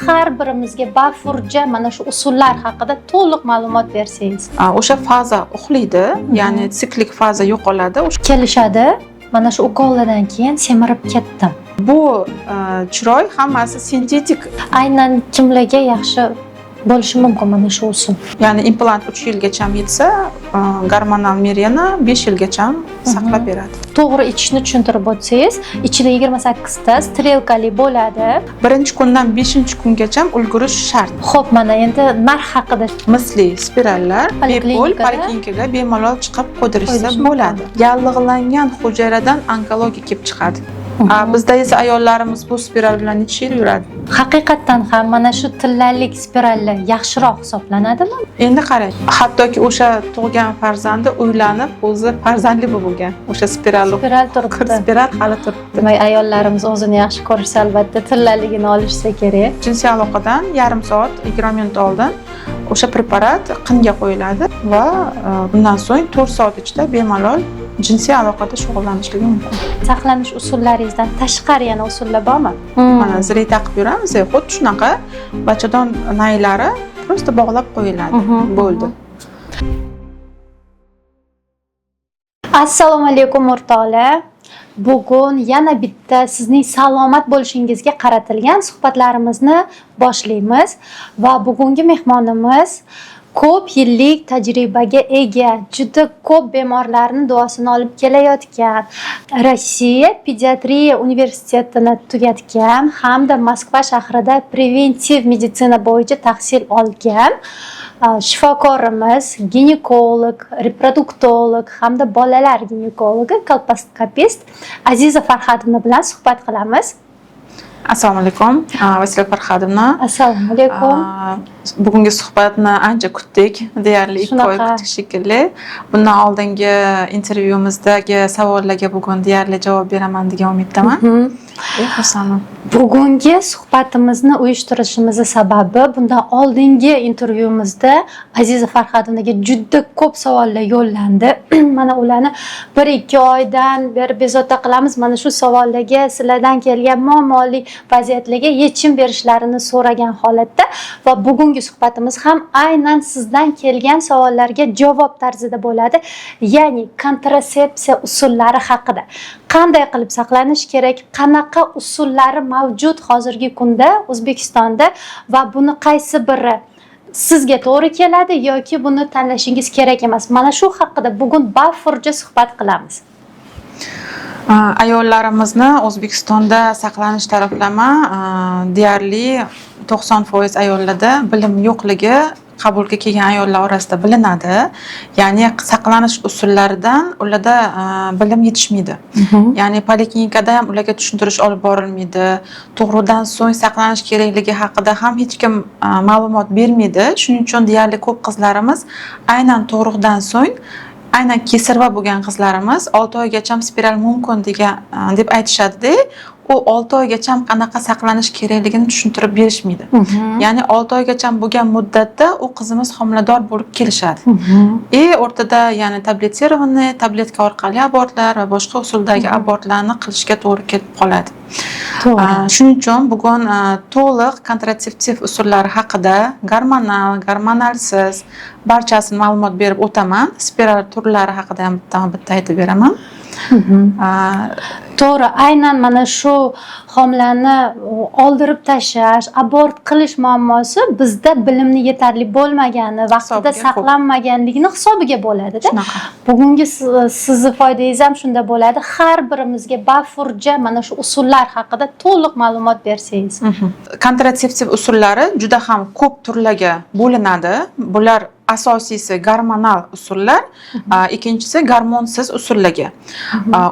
Har birimizga bafurja mana shu usullar haqida to'liq ma'lumot bersangiz. O'sha faza uxlaydi, ya'ni siklik faza yo'qoladi. Kelishadi, mana shu ukollardan keyin semirib ketdim. Bu chiroy hammasi sintetik. Aynan kimlarga yaxshi bo'lishi mumkin mana shu usul? Ya'ni implant 3 yilgacha yetsa, gormonal Mirena 5 yilgacha saqlab beradi. To'g'ri ichishni tushuntirib o'tsangiz. Ichida 28 ta strelkali bo'ladi. Birinchi kundan beshinchi kungacha ulgurish shart. Xo'p, mana endi narx haqida. Misli spirallar bepul Poliklinikada? Poliklinikaga bemalol chiqib qo'ydirishsa Qo'ydirish mumkin. bo'ladi. Yallig'langan hujayradan onkologiya kelib chiqadi. Bizda esa ayollarimiz bu spiral bilan necha yil yuradi. Haqiqatdan ham mana shu tillalik spirallar yaxshiroq hisoblanadimi? Endi qarang, hattoki o'sha tug'gan farzandi uylanib, o'zi farzandli bo'lgan. O'sha spiralni Spiral turibdi. Spiral hali turibdi. Demak, ayollarimiz o'zini yaxshi ko'rishsa, albatta tillaligini olishsa kerak. Jinsiy aloqadan yarim soat, 20 minut oldin o'sha preparat qinga qo'yiladi va bundan so'ng 4 soat ichida bemalol jinsiy aloqada shug'ullanishligi mumkin. Saqlanish usullaringizdan tashqari yana usullar bormi? Mana, zirh taqib yuramiz, xuddi shunaqa bachadon naylari просто bog'lab qo'yiladi. Bo'ldi. Assalomu alaykum, o'rtoqlar. Bugun yana bitta sizning salomat bo'lishingizga qaratilgan suhbatlarimizni boshlaymiz va bugungi mehmonimiz ko'p yillik tajribaga ega, juda ko'p bemorlarni duosini olib kelayotgan, Rossiya pediatriya universitetini tugatgan hamda Moskva shahrida preventiv meditsina bo'yicha tahsil olgan shifokorimiz, ginekolog, reproduktolog hamda bolalar ginekologi, kolposkopist Aziza Farhadovna bilan suhbat qilamiz. Assalomu alaykum, Vasila Farhadovna. Assalomu alaykum. Bugungi suhbatni ancha kutdik, deyarli 2 oy Shunaqa. kutdik shekilli. Bundan oldingi intervyumizdagi savollarga bugun deyarli javob beraman degan umiddaman. Xursandman. Bugungi suhbatimizni uyushtirishimizni sababi, bundan oldingi intervyumizda Aziza Farhadovnaga juda ko'p savollar yo'llandi. Mana ularni 1-2 oydan beri bezovta qilamiz. Mana shu savollarga, sizlardan kelgan muammoli vaziyatlarga yechim berishlarini so'ragan holatda va bugungi suhbatimiz ham aynan sizdan kelgan savollarga javob tarzida bo'ladi. Ya'ni kontrasepsiya usullari haqida. Qanday qilib saqlanish kerak, qanaqa usullari mavjud hozirgi kunda O'zbekistonda va buni qaysi biri sizga to'g'ri keladi yoki buni tanlashingiz kerak emas. Mana shu haqida bugun bafurja suhbat qilamiz. Ayollarimizni O'zbekistonda saqlanish taraflama deyarli 90% ayollarda bilim yo'qligi qabulga kelgan ayollar orasida bilinadi. Ya'ni saqlanish usullaridan ularda bilim yetishmaydi. Ya'ni poliklinikada ham ularga tushuntirish olib borilmaydi. Tug'ruqdan so'ng saqlanish kerakligi haqida ham hech kim ma'lumot bermaydi. Shuning uchun deyarli ko'p qizlarimiz aynan tug'ruqdan so'ng, aynan kesarva bo'lgan qizlarimiz 6 oygacha spiral mumkin degan deb aytishadi-da, u 6 oygacha qanaqa saqlanish kerakligini tushuntirib berishmaydi. Ya'ni 6 oygacha bo'lgan muddatda u qizimiz homilador bo'lib kelishadi. И o'rtada, ya'ni таблетированный, tabletka orqali abortlar va boshqa usuldagi abortlarni qilishga to'g'ri kelib qoladi. To'g'ri. Shuning uchun bugun to'liq kontratseptiv usullari haqida, gormonal, gormonalsiz, barchasini ma'lumot berib o'taman. Spiral turlari haqida ham bittama bitta aytib beraman. To'g'ri, aynan mana shu homilani oldirib tashlash, abort qilish muammosi bizda bilimni yetarli bo'lmagani, vaqtida Hisobiga ko'p. saqlanmaganligini hisobiga bo'ladi-da. Shunaqa. Bugungi sizni foydangiz ham shunda bo'ladi. Har birimizga bafurja mana shu usullar haqida to'liq ma'lumot bersangiz. Kontratseptiv usullari juda ham ko'p turlarga bo'linadi. Bular asosiysi gormonal usullar, ikkinchisi gormonsiz usullarga.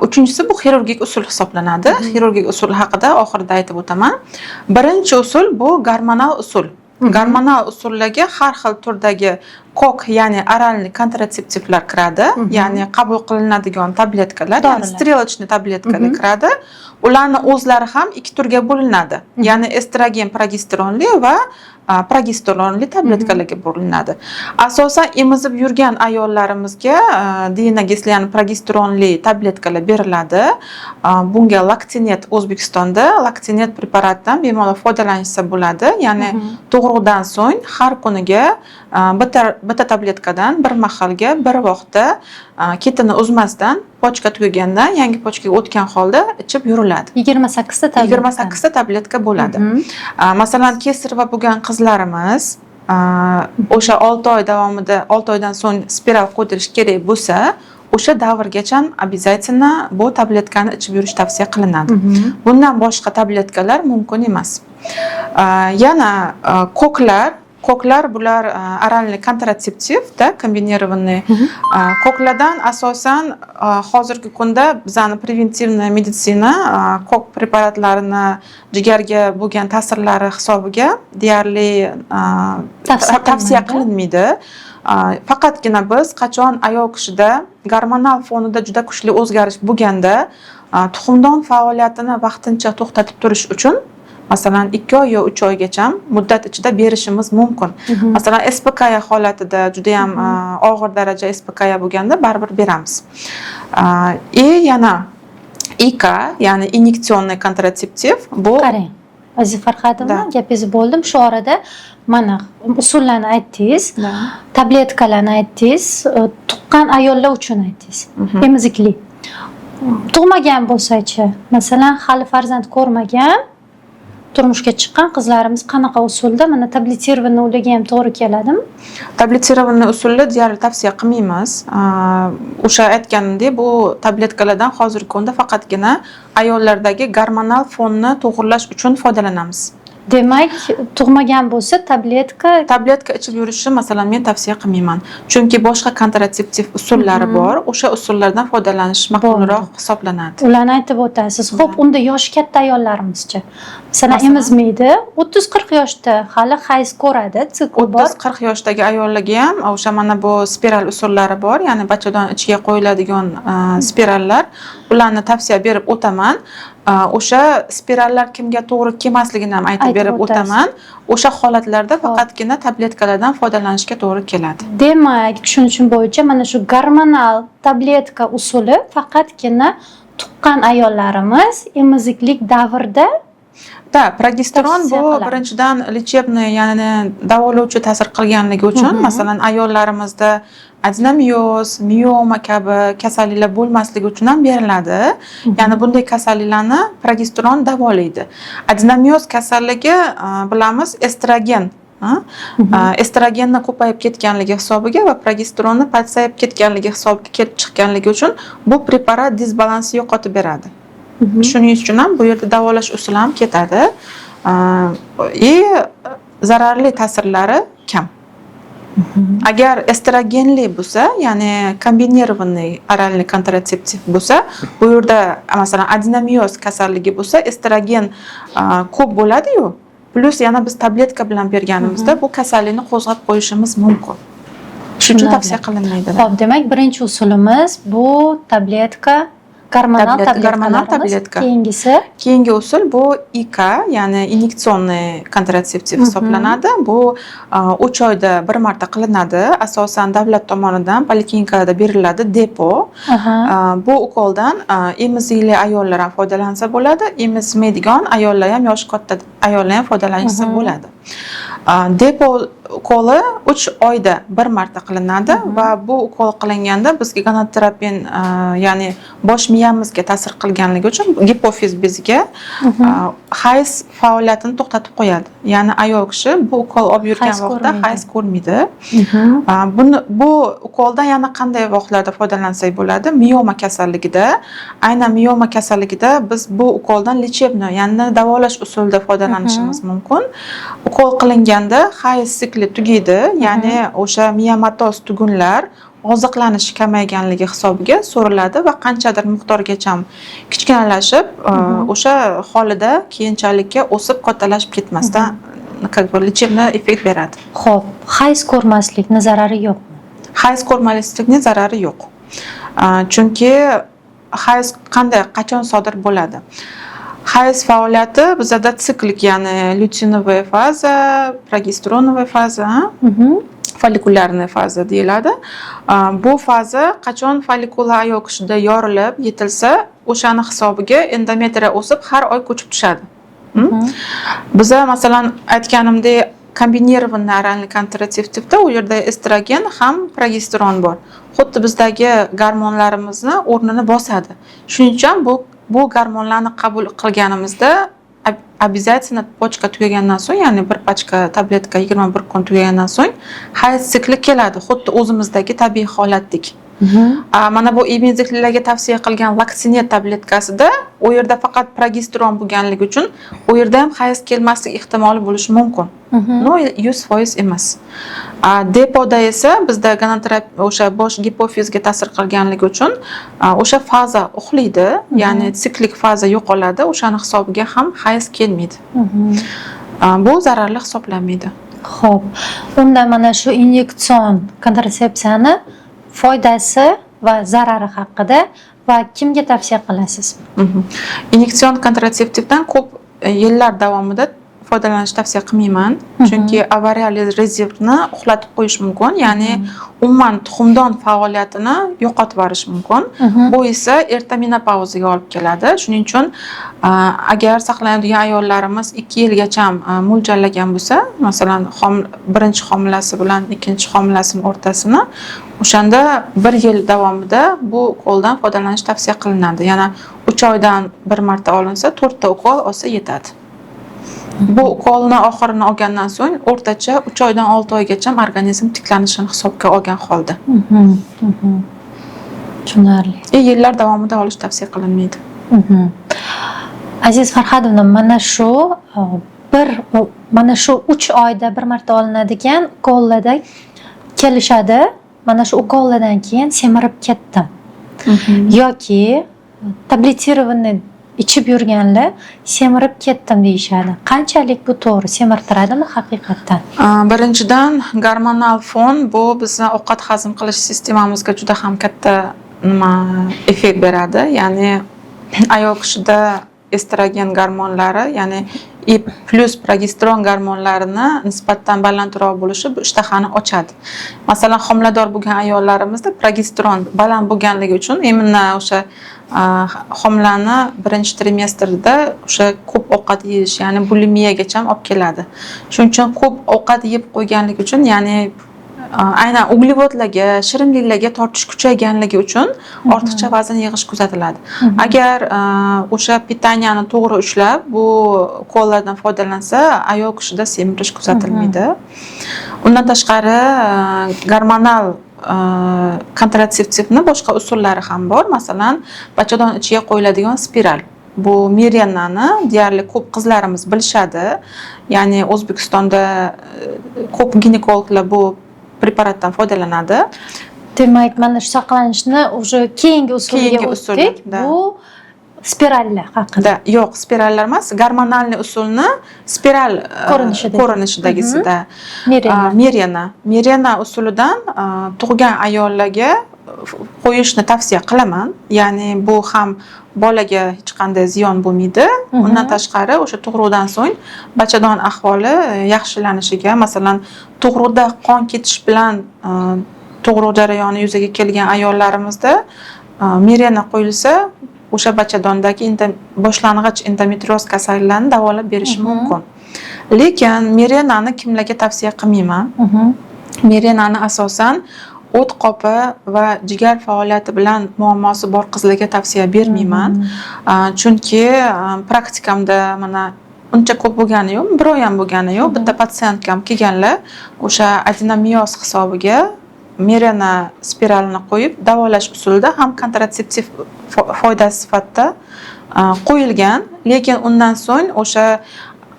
Uchinchisi bu xirurgik usul hisoblanadi. Xirurgik usul haqida oxirida aytib o'taman. Birinchi usul bu gormonal usul. Gormonal usullarga har xil turdagi КОК, ya'ni оральный kontratseptivlar kiradi, ya'ni qabul qilinadigan tabletkalar, ya'ni Dorilar. стрелочный tabletkalar kiradi. Ularni o'zlari ham ikki turga bo'linadi, ya'ni estrogen progesteronli va progesteronli tabletkalarga bo'linadi. Asosan emizib yurgan ayollarimizga dienogest, ya'ni progesteronli tabletkalar beriladi. Bunga Laktinet, O'zbekistonda Laktinet preparatidan bemalol foydalanishsa bo'ladi, ya'ni tug'ruqdan so'ng har kuniga bitta tabletkadan bir mahalga, bir vaqtda, ketini uzmasdan, pochka tugagandan yangi pochkaga o'tgan holda ichib yuriladi. 28 ta tabletka. 28 ta tabletka bo'ladi. Masalan, кесарево bo'lgan qizlarimiz o'sha 6 oy davomida, 6 oydan so'ng spiral qo'ydirish kerak bo'lsa, o'sha davrgacha обязательно bu tabletkani ichib yurish tavsiya qilinadi. Bundan boshqa tabletkalar mumkin emas. Yana koklar, koklar bular оральный kontratseptiv да, комбинированный. Koklardan asosan hozirgi kunda bizani превентивная meditsina kok preparatlarini jigarga bo'lgan ta'sirlari hisobiga deyarli Tavsiya tavsiya qilinmaydi. qilinmaydi. Faqatgina biz qachon ayol kishida gormonal fonida juda kuchli o'zgarish bo'lganda, tuxumdon faoliyatini vaqtincha to'xtatib turish uchun, masalan, 2 oy yo 3 oygacha muddat ichida berishimiz mumkin. Masalan, СПКЯ holatida, judayam og'ir daraja СПКЯ bo'lganda baribir beramiz. И yana ИК, ya'ni инъекционный kontratseptiv bu. Qarang, Aziza Farhadovna, Да. gapingizni bo'ldim. Shu orada mana usullarni aytdingiz, Да. tabletkalarni aytdingiz, tuqqan ayollar uchun aytdingiz. Emizikli. Tug'magan bo'lsa-chi, masalan, hali farzand ko'rmagan, turmushga chiqqan qizlarimiz qanaqa usulda, mana таблетированный ularga ham to'g'ri keladimi? Таблетированный usulni deyarli tavsiya qilmaymiz. O'sha aytganimdek, bu tabletkalardan hozirgi kunda faqatgina ayollardagi gormonal fonni to'g'irlash uchun foydalanamiz. Demak, tug'magan bo'lsa, tabletka Tabletka ichib yurishni, masalan, men tavsiya qilmayman. Chunki boshqa kontratseptiv usullari bor. O'sha usullardan foydalanish ma'qulroq hisoblanadi. Ularni aytib o'tasiz. Xo'p, unda yoshi katta ayollarimizchi? Masalan, Masalan? emizmaydi, 30-40 yoshda hali hayz ko'radi, sikl bor. 30-40 yoshdagi ayollarga ham o'sha mana bu spiral usullari bor, ya'ni bachadon ichiga qo'yiladigan spirallar. Ularni tavsiya berib o'taman. O'sha spirallar kimga to'g'ri kelmasligini ham aytib Aytib berib o'tasiz. o'taman. O'sha holatlarda faqatgina tabletkalardan foydalanishga to'g'ri keladi. Demak, tushunishim bo'yicha, mana shu gormonal tabletka usuli faqatgina tuqqan ayollarimiz emiziklik davrda Да, progesteron tavsiya bu qilamiz. birinchidan лечебный, ya'ni davolovchi ta'sir qilganligi uchun, masalan, ayollarimizda adenomioz, mioma kabi kasalliklar bo'lmasligi uchun ham beriladi. Ya'ni bunday kasalliklarni progesteron davolaydi. Adenomioz kasalligi, bilamiz, estrogen, ha? Estrogenni ko'payib ketganligi hisobiga va progesteronni pasayib ketganligi hisobiga kelib chiqqanligi uchun bu preparat disbalansni yo'qotib beradi. Shuning uchun ham bu yerda davolash usuli ham ketadi. И zararli ta'sirlari kam. Agar estrogenli bo'lsa, ya'ni комбинированный оральный kontratseptiv bo'lsa, bu yerda, masalan, adenomioz kasalligi bo'lsa, estrogen ko'p bo'ladi-yu, plyus yana biz tabletka bilan berganimizda bu kasallikni qo'zg'ab qo'yishimiz mumkin. Shuning uchun Tushunarli. tavsiya qilinmaydi. Xo'p, demak, birinchi usulimiz bu tabletka, gormonal Gormonal tabletkalarimiz. Tabletka. Keyingisi? Keyingi usul bu ИК, ya'ni инъекционный kontratseptiv hisoblanadi. Bu 3 oyda bir marta qilinadi. Asosan davlat tomonidan poliklinikalarda beriladi depo. Bu ukoldan emizikli ayollar ham foydalansa bo'ladi, emizmaydigan ayollar ham, yoshi katta ayollar ham foydalanishsa bo'ladi. Depo ukoli 3 oyda bir marta qilinadi va bu ukol qilinganda bizga gonadotropin, ya'ni bosh miyamizga ta'sir qilganligi uchun gipofiz beziga hayz faoliyatini to'xtatib qo'yadi. Ya'ni ayol kishi bu ukol olib yurgan Hayz vaqtda ko'rmaydi. hayz ko'rmaydi. Buni, bu ukoldan yana qanday vaqtlarda foydalansak bo'ladi? Mioma kasalligida, aynan mioma kasalligida biz bu ukoldan лечебный, ya'ni davolash usulida foydalanishimiz mumkin. Ukol qilinganda hayz sikli tugaydi, ya'ni o'sha miomatoz tugunlar oziqlanishi kamayganligi hisobiga so'riladi va qanchadir miqdorgacha kichkinalashib, o'sha holida keyinchalikka o'sib kattalashib ketmasdan как бы лечебный effekt beradi. Xo'p, hayz ko'rmaslikni zarari yo'qmi? Hayz ko'rmaslikni zarari yo'q. Chunki hayz qanday, qachon sodir bo'ladi? Hayz faoliyati bizada siklik, ya'ni лютеиновая faza, прогестероновая faza, фолликулярная faza deyiladi. Bu faza qachon follikula ayol kishida yorilib yetilsa, o'shani hisobiga endometriya o'sib, har oy ko'chib tushadi. Biza, masalan, aytganimdek, комбинированный оральный контрацептив da u yerda estrogen ham progesteron bor. Xuddi bizdagi gormonlarimizni o'rnini bosadi. Shuning uchun bu gormonlarni qabul qilganimizda обязательно pachka tugagandan so'ng, ya'ni bir pachka tabletka 21 kun tugagandan so'ng hayz sikli keladi, xuddi o'zimizdagi tabiiy holatdek. Mana bu emiziklilarga tavsiya qilgan Laktinet tabletkasida u yerda faqat progesteron bo'lganligi uchun u yerda ham hayz kelmaslik ehtimoli bo'lishi mumkin. Но 100% emas. Depoda esa bizda gonadotrop o'sha bosh gipofizga ta'sir qilganligi uchun o'sha faza uxlaydi, ya'ni siklik faza yo'qoladi, o'shani hisobiga ham hayz kelmaydi. Bu zararli hisoblanmaydi. Xo'p, unda mana shu inyektsion kontratsepsiyani foydasi va zarari haqida va kimga tavsiya qilasiz? Inyektsion kontratseptivdan ko'p yillar davomida foydalanishni tavsiya qilmayman. Chunki ovarial rezervni uxlatib qo'yish mumkin, ya'ni umuman tuxumdon faoliyatini yo'qotib yuborish mumkin. Bu esa erta menopauzaga olib keladi. Shuning uchun agar saqlanadigan ayollarimiz 2 yilgacha mo'ljallagan bo'lsa, masalan, birinchi homilasi bilan ikkinchi homilasini o'rtasini, o'shanda bir yil davomida bu ukoldan foydalanish tavsiya qilinadi. Yana 3 oydan bir marta olinsa, to'rtta ukol olsa yetadi. Bu ukolni oxirini olgandan so'ng o'rtacha 3 oydan 6 oygacha organizm tiklanishini hisobga olgan holda. Tushunarli. Yillar davomida olish tavsiya qilinmaydi. Aziz Farhadovna, mana shu mana shu 3 oyda bir marta olinadigan ukollarda kelishadi. Mana shu ukollardan keyin semirib ketdim. Yoki таблетированный ichib yurganlar semirib ketdim deyishadi. Qanchalik bu to'g'ri? Semirtiradimi haqiqatdan? Birinchidan, gormonal fon bu bizni ovqat hazm qilish sistemamizga juda ham katta nima effekt beradi. Ya'ni ayol kishida estrogen gormonlari, ya'ni и plyus progesteron gormonlarini nisbatan balandroq bo'lishi bu ishtahani ochadi. Masalan, homilador bo'lgan ayollarimizda progesteron baland bo'lganligi uchun именно o'sha homilani birinchi trimestrda o'sha ko'p ovqat yeyish, ya'ni bulimiyagacha olib keladi. Shuning uchun ko'p ovqat yeb qo'yganligi uchun, ya'ni aynan uglevodlarga, shirinliklarga tortish kuchayganligi uchun ortiqcha vazn yig'ish kuzatiladi. Agar o'sha питания ni to'g'ri ushlab, bu ukollardan foydalansa, ayol kishida semirish kuzatilmaydi. Undan tashqari, gormonal kontratseptivni boshqa usullari ham bor. Masalan, bachadon ichiga qo'yiladigan spiral. Bu Mirenani deyarli ko'p qizlarimiz bilishadi. Ya'ni O'zbekistonda ko'p ginekologlar bu preparatdan foydalanadi. Demak, mana shu saqlanishni уже keyingi usuliga Keyingi usuli, o'tdik. Да. Bu spirallar haqida. Да, yo'q, spirallar emas, гормональный usulni spiral Ko'rinishidagi. ko'rinishidagisida. Mirena. Mirena. Mirena usulidan tug'gan ayollarga qo'yishni tavsiya qilaman. Ya'ni bu ham bolaga hech qanday ziyon bo'lmaydi. Undan tashqari, o'sha tug'ruqdan so'ng bachadon ahvoli yaxshilanishiga, masalan, tug'ruqda qon ketish bilan tug'ruq jarayoni yuzaga kelgan ayollarimizda Mirena qo'yilsa, o'sha bachadondagi boshlang'ich endometrioz kasalliklarini davolab berishi mumkin. Lekin Mirenani kimlarga tavsiya qilmayman? Mirenani asosan o't qopi va jigar faoliyati bilan muammosi bor qizlarga tavsiya bermayman. Chunki praktikamda mana uncha ko'p bo'lgani yo'q, bir oy ham bo'lgani yo'q. Bitta patsientkam kelganlar, o'sha adenomioz hisobiga Mirena spiralini qo'yib davolash usulida ham kontratseptiv foydasi sifatida qo'yilgan, lekin undan so'ng o'sha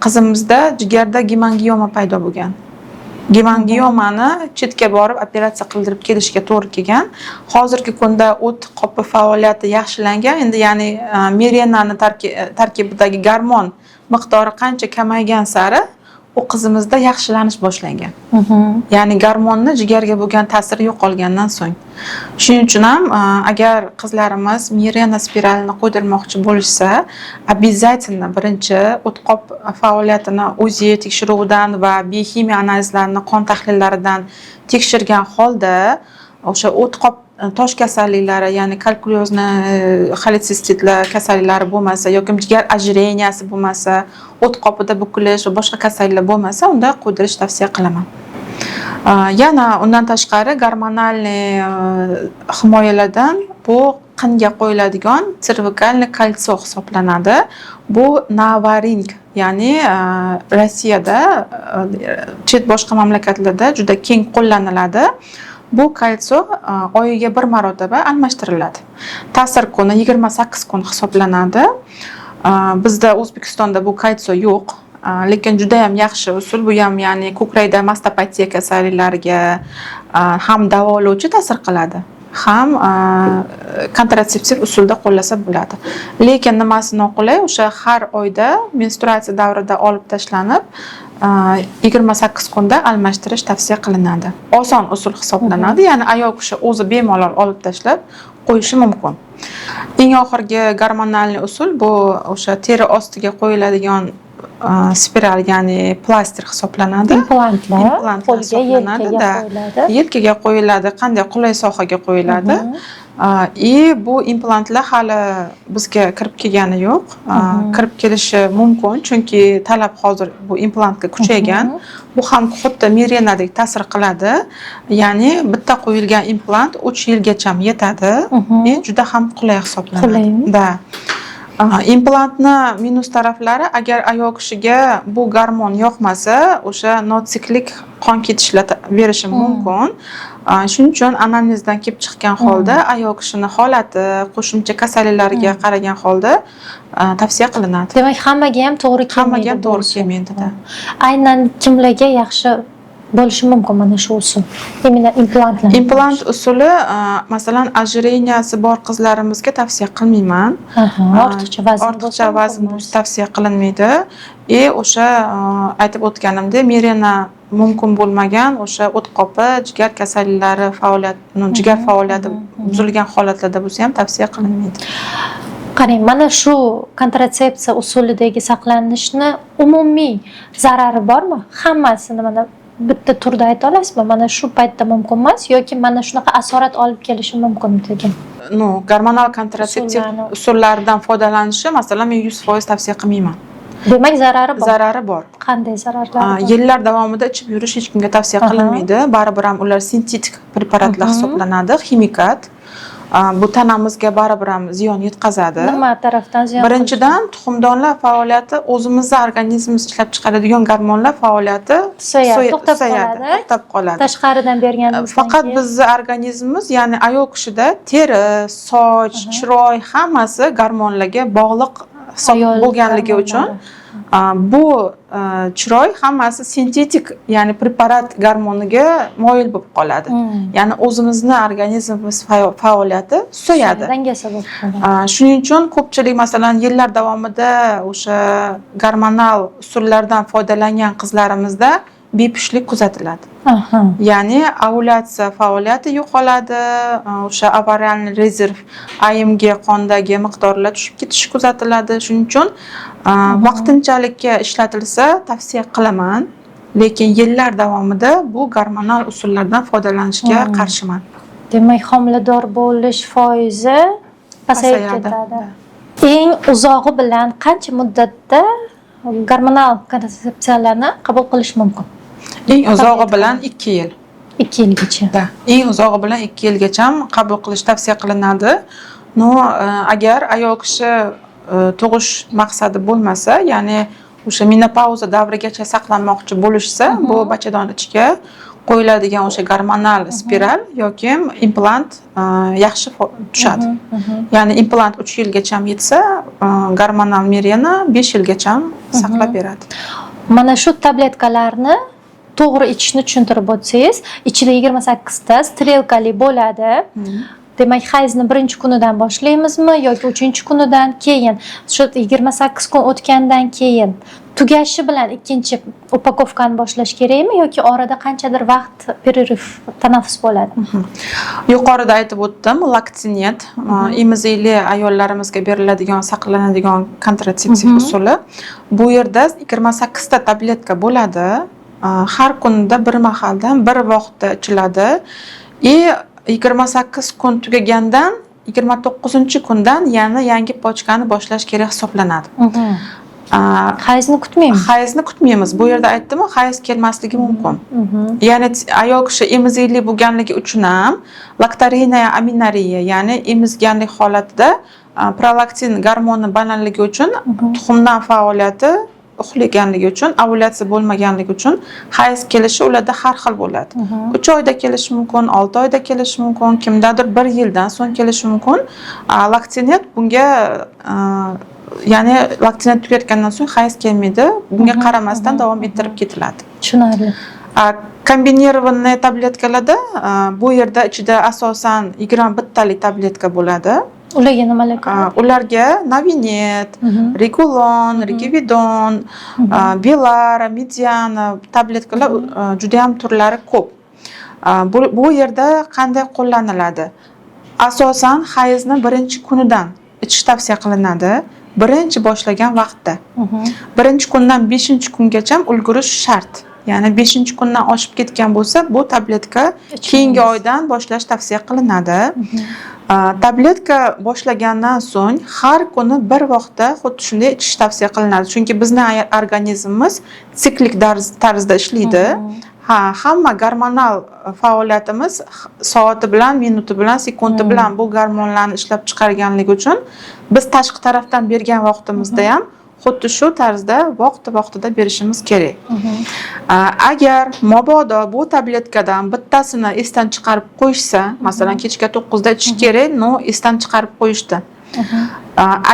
qizimizda jigarda gemangioma paydo bo'lgan. Gemangiomani chetga borib operatsiya qildirib kelishga to'g'ri kelgan. Hozirgi kunda o't qopi faoliyati yaxshilangan. Endi, ya'ni Mirenani tarkibidagi gormon miqdori qancha kamaygan sari u qizimizda yaxshilanish boshlangan. Ya'ni gormonni jigarga bo'lgan ta'siri yo'qolgandan so'ng. Shuning uchun ham agar qizlarimiz Mirena spiralini qo'ydirmoqchi bo'lishsa, обязательно birinchi o'tqop faoliyatini УЗИ tekshiruvidan va bioximiya analizlarini, qon tahlillaridan tekshirgan holda, o'sha o'tqop tosh kasalliklari, ya'ni калькулёзный xoletsistitlar kasalliklari bo'lmasa yoki jigar ожирения si bo'lmasa, o't qopida bukilish va boshqa kasalliklar bo'lmasa, unda qo'ydirish tavsiya qilaman. Yana undan tashqari гормональный himoyalardan bu qinga qo'yiladigan цервикальный кольцо hisoblanadi. Bu NuvaRing, ya'ni Rossiyada, chet boshqa mamlakatlarda juda keng qo'llaniladi. Bu кольцо oyiga bir marotaba almashtiriladi. Ta'sir kuni 28 kun hisoblanadi. Bizda O'zbekistonda bu кольцо yo'q. Lekin juda ham yaxshi usul. Bu ham, ya'ni ko'krakda mastopatiya kasalliklariga ham davolovchi ta'sir qiladi, ham kontratseptiv usulda qo'llasa bo'ladi. Lekin nimasi noqulay, o'sha har oyda menstruatsiya davrida olib tashlanib, 28 kunda almashtirish tavsiya qilinadi. Oson usul hisoblanadi, ya'ni ayol kishi o'zi bemalol olib tashlab qo'yishi mumkin. Eng oxirgi гормональный usul bu o'sha teri ostiga qo'yiladigan spiral, ya'ni plastir hisoblanadi. Implantlar, Implantlar qo'lga, hisoblanadi, yelkaga да. qo'yiladi. Yelkaga qo'yiladi, qanday qulay sohaga qo'yiladi. И bu implantlar hali bizga kirib kelgani yo'q. Kirib kelishi mumkin, chunki talab hozir bu implantga kuchaygan. Bu ham xuddi Mirenadek ta'sir qiladi. Ya'ni bitta qo'yilgan implant 3 yilgacha yetadi и juda ham qulay hisoblanadi. Qulaymi? Да. Implantni minus taraflari, agar ayol kishiga bu gormon yoqmasa, o'sha notsiklik qon ketishlar berishi mumkin. Shuning uchun anamnezdan kelib chiqqan holda, ayol kishini holati, qo'shimcha kasalliklarga qaragan holda tavsiya qilinadi. Demak, hammaga ham to'g'ri kelmaydi Hammaga ham bu to'g'ri usul. kelmaydi, да. Aynan kimlarga yaxshi bo'lishi mumkin mana shu usul? Именно implantlar. Implant usuli, masalan, ожирения si bor qizlarimizga tavsiya qilmayman. Ortiqcha vazn ortiqcha bo'lsa vazn mumkin bo'lsa tavsiya qilinmaydi. И o'sha aytib o'tganimdek, Mirena mumkin bo'lmagan o'sha o't qopi, jigar kasalliklari faoliyat, no, jigar faoliyati buzilgan holatlarda bo'lsa ham tavsiya qilinmaydi. Qarang, mana shu kontratsepsiya usulidagi saqlanishni umumiy zarari bormi? Hammasini mana bitta turda ayta olasizmi? Mana shu paytda mumkin emas yoki mana shunaqa asorat olib kelishi mumkin degan. Ну, gormonal kontratseptiv Usullarni- usullaridan foydalanishi, masalan, men 100% tavsiya qilmayman. Demak, zarari bor. Zarari bor. Qanday zararlari bor? Yillar davomida ichib yurish hech kimga tavsiya qilinmaydi. Baribir ham ular sintetik preparatlar hisoblanadi, ximikat. Bu tanamizga baribir ham ziyon yetkazadi. Nima tarafdan ziyon? Birinchidan, tuxumdonlar faoliyati, o'zimizni organizmimiz ishlab chiqaradigan gormonlar faoliyati Susayadi, to'xtab susayadi, qoladi. to'xtab qoladi. Tashqaridan berganimizdan Faqat keyin bizni organizmimiz, ya'ni ayol kishida teri, soch, chiroy hammasi gormonlarga bog'liq hisob Ayol bo'lganligi uchun gormonlari. Bu chiroy hammasi sintetik, ya'ni preparat gormoniga moyil bo'lib qoladi. Ya'ni o'zimizni organizmimiz faoliyati susayadi. Dangasa bo'lib qoladi. Shuning uchun ko'pchilik, masalan, yillar davomida o'sha gormonal usullardan foydalangan qizlarimizda bepushtlik kuzatiladi. Ya'ni ovulyatsiya faoliyati yo'qoladi, o'sha овариальный rezerv, АМГ qondagi miqdorlar tushib ketishi kuzatiladi. Shuning uchun vaqtinchalikka ishlatilsa tavsiya qilaman, lekin yillar davomida bu gormonal usullardan foydalanishga qarshiman. Demak, homilador bo'lish foizi pasayib Pasayadi. ketadi. Eng uzog'i bilan qancha muddatda gormonal kontratsepsiyalarni qabul qilish mumkin? Eng uzog'i bilan 2 yil. 2 yilgacha. Да, eng uzog'i bilan 2 yilgacha qabul qilish tavsiya qilinadi. Но, agar ayol kishi tug'ish maqsadi bo'lmasa, ya'ni o'sha menopauza davrigacha saqlanmoqchi bo'lishsa, bu bachadon ichiga qo'yiladigan o'sha gormonal spiral yoki implant yaxshi tushadi. Ya'ni implant 3 yilgacha yetsa, gormonal Mirena 5 yilgacha saqlab beradi. Mana shu tabletkalarni to'g'ri ichishni tushuntirib o'tsangiz, ichida 28 ta strelkali bo'ladi. Demak, hayzni birinchi kunidan boshlaymizmi yoki uchinchi kunidan keyin, shu 28 kun o'tgandan keyin Tugashi bilan ikkinchi упаковка ni boshlash kerakmi yoki orada qanchadir vaqt перерыв, tanaffus bo'ladi? Yuqorida aytib o'tdim, Laktinet emizikli ayollarimizga beriladigan saqlanadigan kontratseptiv usuli. Bu yerda 28 ta tabletka bo'ladi. Har kunda bir mahaldan, bir vaqtda ichiladi. И 28 kun tugagandan 29 kundan yana yangi pachkani boshlash kerak hisoblanadi. Hayzni kutmaymiz. Hayzni kutmaymiz. Bu yerda aytdimu, hayz kelmasligi mumkin. Ya'ni ayol kishi emizikli bo'lganligi uchun ham лакторейная аменорея, ya'ni emizganlik holatida prolaktin gormoni balandligi uchun tuxumdan faoliyati uxlaganligi uchun, ovulyatsiya bo'lmaganligi uchun hayz kelishi ularda har xil bo'ladi. 3 oyda kelishi mumkin, 6 oyda kelishi mumkin, kimdadir 1 yildan so'ng kelishi mumkin. Laktinet bunga ya'ni Laktinet tugatgandan so'ng hayz kelmaydi. Bunga qaramasdan davom ettirib ketiladi. Tushunarli. Комбинированный tabletkalarda bu yerda ichida asosan 21 talik tabletka bo'ladi. Ularga nimalar kiradi? Ularga Novinet, Regulon, Rigevidon, Belara, Mediana tabletkalar juda ham turlari ko'p. Bu yerda qanday qo'llaniladi? Asosan hayzni birinchi kunidan ichish tavsiya qilinadi. Birinchi boshlagan vaqtda. Birinchi kundan beshinchi kungacha ulgurish shart. Ya'ni beshinchi kundan oshib ketgan bo'lsa, bu tabletka keyingi oydan boshlash tavsiya qilinadi. Tabletka boshlagandan so'ng har kuni bir vaqtda xuddi shunday ichish tavsiya qilinadi. Chunki bizni organizmimiz siklik tarzda ishlaydi. Ha, hamma gormonal faoliyatimiz soati bilan, minuti bilan, sekundi bilan bu gormonlarni ishlab chiqarganligi uchun biz tashqi tarafdan bergan vaqtimizda ham xuddi shu tarzda vaqti vaqtida berishimiz kerak. Agar mabodo bu tabletkadan bittasini esdan chiqarib qo'yishsa, masalan, kechga 9 da ichish kerak, но esdan chiqarib qo'yishdi.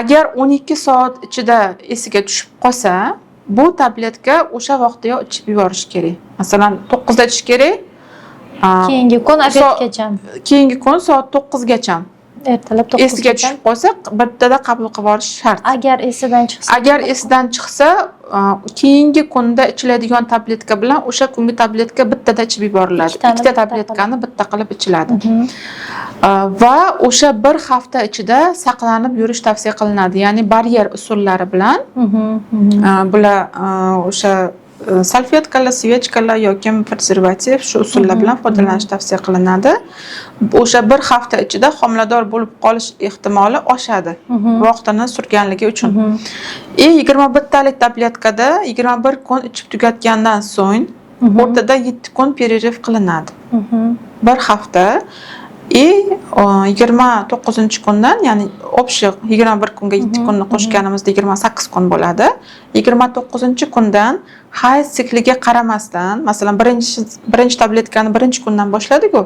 Agar 12 soat ichida esiga tushib qolsa, bu tabletka o'sha vaqtdayoq ichib yuborish kerak. Masalan, 9 da ichish kerak. Keyingi kun обед gacha. Keyingi kun soat 9 gacha. Ertalab Esiga 9gacha. tushib qolsa, bittada qabul qilib yuborish shart. Agar esidan chiqsa? Agar esidan chiqsa, keyingi kunda ichiladigan tabletka bilan o'sha kungi tabletka bittada ichib yuboriladi. Ikkitani Ikkita bitta tabletkani bitta qilib ichiladi. Va o'sha bir hafta ichida saqlanib yurish tavsiya qilinadi. Ya'ni baryer usullari bilan bular o'sha salfetkalar, свечка lar yoki prezervativ, shu usullar bilan foydalanish tavsiya qilinadi. O'sha bir hafta ichida homilador bo'lib qolish ehtimoli oshadi. Vaqtini surganligi uchun. И 21 talik tabletkada 21 kun ichib tugatgandan so'ng o'rtada 7 kun перерыв qilinadi. Bir hafta и 29 kundan, ya'ni общий 21 kunga 7 kunni qo'shganimizda 28 kun bo'ladi. 29 kundan hayz sikliga qaramasdan, masalan, birinchi tabletkani birinchi kundan boshladik-ku.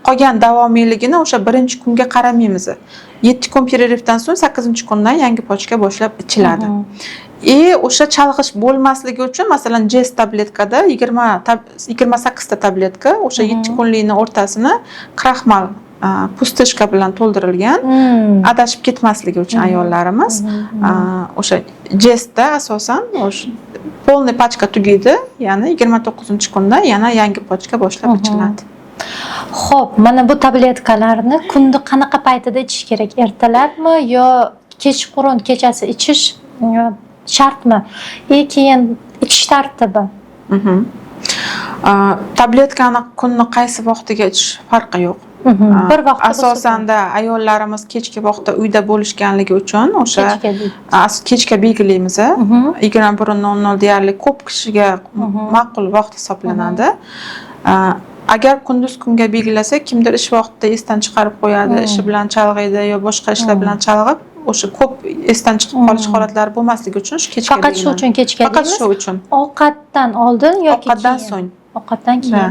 Qolgan davomiyligini o'sha birinchi kunga qaramaymiz. 7 kun перерыв dan so'ng 8 kundan yangi pachka boshlab ichiladi. И o'sha chalg'ish bo'lmasligi uchun, masalan, Jest tabletkada 28 ta tabletka, o'sha 7 kunlikni o'rtasini kraxmal пустышка bilan to'ldirilgan, adashib ketmasligi uchun ayollarimiz o'sha Jestda asosan o'sha полный pachka tugaydi, ya'ni 29 kunda yana yangi pachka boshlab ichiladi. Xo'p, mana bu tabletkalarni kunni qanaqa paytida ichish kerak? Ertalabmi yo kechqurun, kechasi ichish shartmi? И keyin ichish tartibi. Tabletkani kunni qaysi vaqtiga ichish farqi yo'q. Bir vaqtda bo'lsa Asosanda ayollarimiz kechki vaqtda uyda bo'lishganligi uchun o'sha kechga deydi. Kechga belgilaymiz. 21:00 deyarli ko'p kishiga ma'qul vaqt hisoblanadi. Agar kunduz kunga belgilasak, kimdir ish vaqtida esdan chiqarib qo'yadi, ishi bilan chalg'iydi yo boshqa ishlar bilan chalg'ib, o'sha ko'p esdan chiqib qolish holatlari bo'lmasligi uchun shu kechga Faqat shu belgilanadi. uchun kechga Faqat deymiz. shu uchun. Ovqatdan oldin yoki Ovqatdan keyin? so'ng. Ovqatdan keyin. Ha.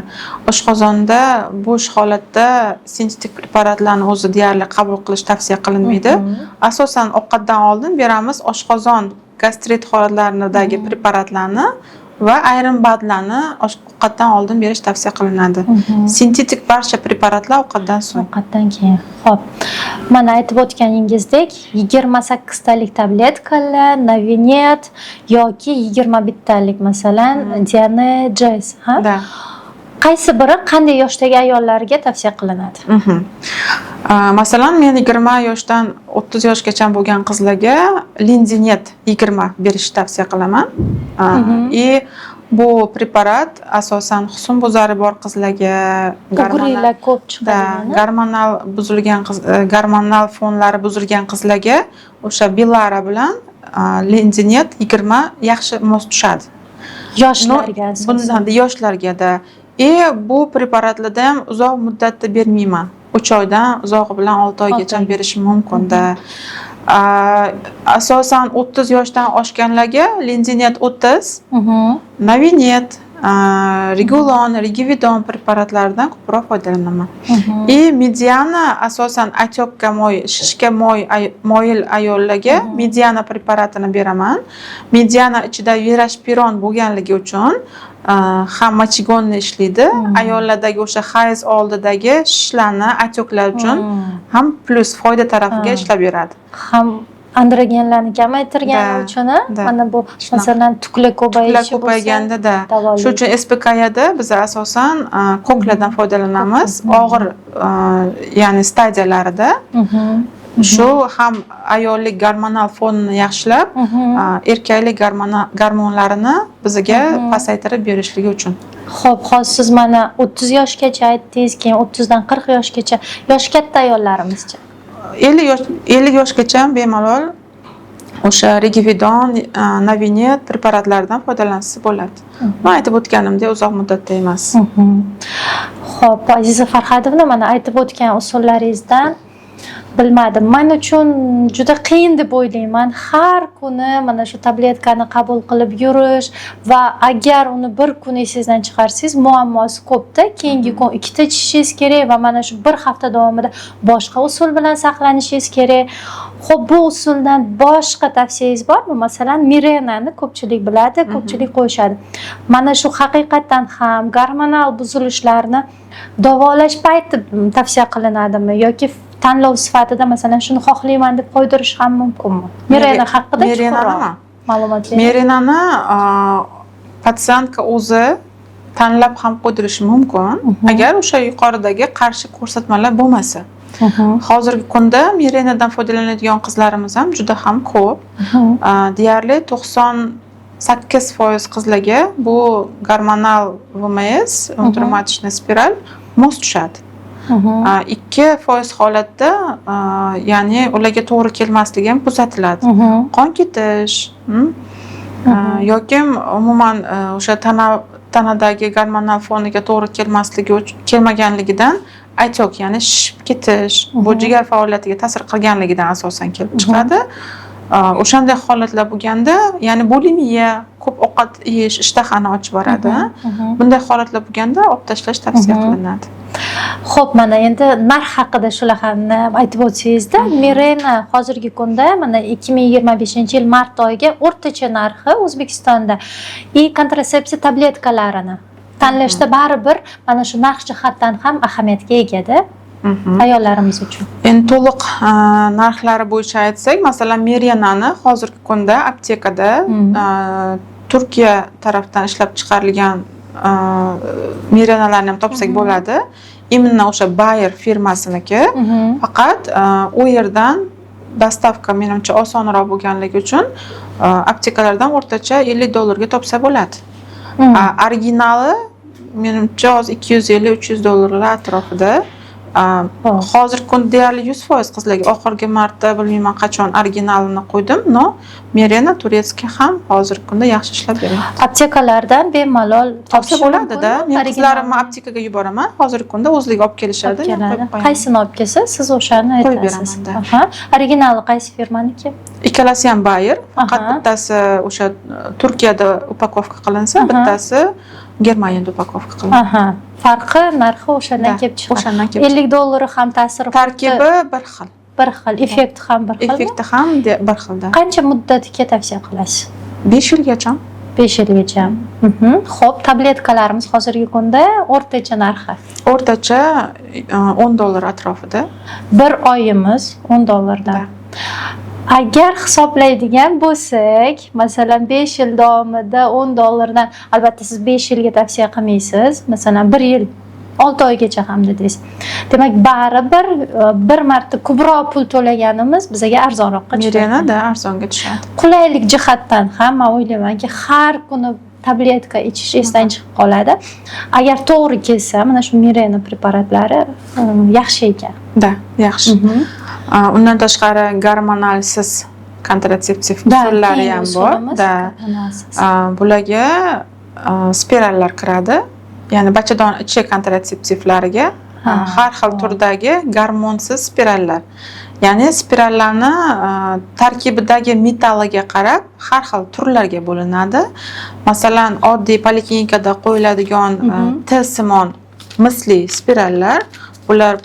Oshqozonda bo'sh holatda sintetik preparatlarni o'zi deyarli qabul qilish tavsiya qilinmaydi. Asosan ovqatdan oldin beramiz oshqozon gastrit holatlaridagi preparatlarni va ayrim БАД larni ovqatdan oldin berish tavsiya qilinadi. Sintetik barcha preparatlar ovqatdan so'ng. Ovqatdan keyin. Xo'p. Mana aytib o'tganingizdek, 28 talik tabletkalar, Novinet yoki 21 talik, masalan, Dienogest, ha? Да. Qaysi biri qanday yoshdagi ayollarga tavsiya qilinadi? Masalan, men 20 yoshdan 30 yoshgacha bo'lgan qizlarga Lindinet 20 berishni tavsiya qilaman. И bu preparat asosan husnbuzari bor qizlarga, gormonal Угри lar ko'p да, chiqadi. Gormonal buzilgan qiz, gormonal fonlari buzilgan qizlarga o'sha Belara bilan Lindinet 20 yaxshi mos tushadi. Yoshlarga asosan. Bundan yoshlarga-da. И bu preparatlarda ham uzoq muddatda bermayman. 3 oydan uzog'i bilan 6 oygacha 6 oy. berishim mumkin-da. Asosan 30 yoshdan oshganlarga Lindinet 30, Novinet, Regulon, Rigevidon preparatlaridan ko'proq foydalanaman. И Mediana asosan отёк ka moyil, shishga moyil ayollarga Mediana preparatini beraman. Mediana ichida Veroshpiron bo'lganligi uchun ham мочегонный ishlaydi. Ayollardagi o'sha hayz oldidagi shishlarni, отёк lar uchun ham plyus, foyda tarafiga ishlab beradi. Ham androgenlarni kamaytirgani uchun, a? Да. Mana bu Shunaqa. masalan, tuklar Tuklar ko'payishi bo'lsa, ko'payganda-da. davolaydi. Shu uchun СПКЯ da biz asosan koklardan foydalanamiz. Og'ir, ya'ni stadiyalarida. Shu ham ayollik gormonal fonini yaxshilab, erkaklik gormonlarini bizga pasaytirib berishligi uchun. Xo'p, hozir siz mana 30 yoshgacha aytdingiz, keyin 30 dan 40 yoshgacha. Yoshi katta ayollarimizchi? 50 yosh, 50 yoshgacha ham bemalol o'sha Rigevidon, Novinet preparatlaridan foydalansa bo'ladi. Man aytib o'tganimdek, uzoq muddatda emas. Xo'p, Aziza Farhadovna, mana aytib o'tgan usullaringizdan, bilmadim, man uchun juda qiyin deb o'ylayman. Har kuni mana shu tabletkani qabul qilib yurish va agar uni bir kun esingizdan chiqarsangiz, muammosi ko'pda. Keyingi kun ikkita ichishingiz kerak va mana shu bir hafta davomida boshqa usul bilan saqlanishingiz kerak. Xo'p, bu usuldan boshqa tavsiyangiz bormi? Masalan, Mirenani ko'pchilik biladi, ko'pchilik qo'yishadi. Mana shu haqiqatdan ham gormonal buzilishlarni davolash payti tavsiya qilinadimi yoki tanlov sifatida, masalan, shuni xohlayman deb qo'ydirish ham mumkinmi? Mirena haqida chuqurroq Mirenanimi? ma'lumot bering. Mirenani пациентка o'zi tanlab ham qo'ydirishi mumkin, agar o'sha yuqoridagi qarshi ko'rsatmalar bo'lmasa. Hozirgi kunda Mirenadan foydalanadigan qizlarimiz ham juda ham ko'p. Deyarli 98% qizlarga bu gormonal ВМС, внутриматочная spiral mos tushadi. 2% holatda, ya'ni ularga to'g'ri kelmasligi ham kuzatiladi. Qon ketish, yoki umuman o'sha tanadagi gormonal foniga to'g'ri kelmasligi kelmaganligidan отек, ya'ni shishib ketish, bu jigar faoliyatiga ta'sir qilganligidan asosan kelib chiqadi. O'shanday holatlar bo'lganda, ya'ni bulimiya, ko'p ovqat yeyish ishtahani ochib yuboradi. Bunday holatlar bo'lganda olib tashlash tavsiya qilinadi. Xo'p, mana endi narx haqida shularni aytib o'tsangizda, Mirena hozirgi kunda mana 2025-yil mart oyiga o'rtacha narxi O'zbekistonda и kontrasepsiya tabletkalarini tanlashda baribir mana shu narx jihatdan ham ahamiyatga egada ayollarimiz uchun. Endi to'liq narxlari bo'yicha aytsak, masalan, Mirenani hozirgi kunda aptekada Turkiya tarafdan ishlab chiqarilgan Mirenalarni ham topsak bo'ladi. Именно o'sha Bayer firmasiniki. Faqat u yerdan доставка menimcha osonroq bo'lganligi uchun aptekalardan o'rtacha 50 dollarga topsa bo'ladi. Originali menimcha hozir 250-300 dollarlar atrofida. Hozirgi kunda deyarli 100% qizlarga oxirgi marta bilmayman qachon originalini qo'ydim, но Mirena турецкий ham hozirgi kunda yaxshi ishlab beryapti. Aptekalardan bemalol Topsa topish bo'ladi-da. mumkinmi? Men qizlarimni Originalni aptekaga yuboraman. Hozirgi kunda o'zligi olib kelishadi. Olib Men keladi. qo'yib qo'yaman. Qaysini olib kelsa, siz o'shani Qo'yib aytasiz. beraman-da. Aha. Originali qaysi firmaniki? Ikkalasi ham Bayer, faqat bittasi o'sha Turkiyada упаковка qilinsa, bittasi Germaniyada упаковка qilinadi. Aha. Farqi narxi o'shandan Да, kelib chiqadi. o'shandan kelib 50 dollari ham ta'siri xuddi Tarkibi bir xil. bir xil, effekti ham bir xilmi? Effekti ham bir xilda. Qancha muddatga tavsiya qilasiz? 5 yilgacha. 5 yilgacha. Xo'p, tabletkalarimiz hozirgi kunda o'rtacha narxi? O'rtacha 10 dollar atrofida. Bir oyimiz 10 dollardan. Да. Agar hisoblaydigan bo'lsak, masalan, 5 yil davomida 10 dollardan, albatta siz 5 yilga tavsiya qilmaysiz, masalan, 1 yil 6 oygacha ham dedingiz. Demak, baribir bir marta ko'proq pul to'laganimiz bizaga arzonroqqa tushadi. Mirena da arzonga tushadi. Qulaylik jihatdan ham man o'ylaymanki, har kuni tabletka ichish esdan chiqib qoladi. Agar to'g'ri kelsa, mana shu Mirena preparatlari yaxshi ekan. Да, yaxshi. Undan tashqari gormonalsiz kontratseptiv usullari Keyingi ham bor. usulimiz Да. gormonalsiz. Bularga spirallar kiradi. Ya'ni bachadon ichi kontratseptivlariga har xil turdagi gormonsiz spirallar. Ya'ni spirallarni tarkibidagi metalliga qarab har xil turlarga bo'linadi. Masalan, oddiy poliklinikada qo'yiladigan T simon misli spirallar, bular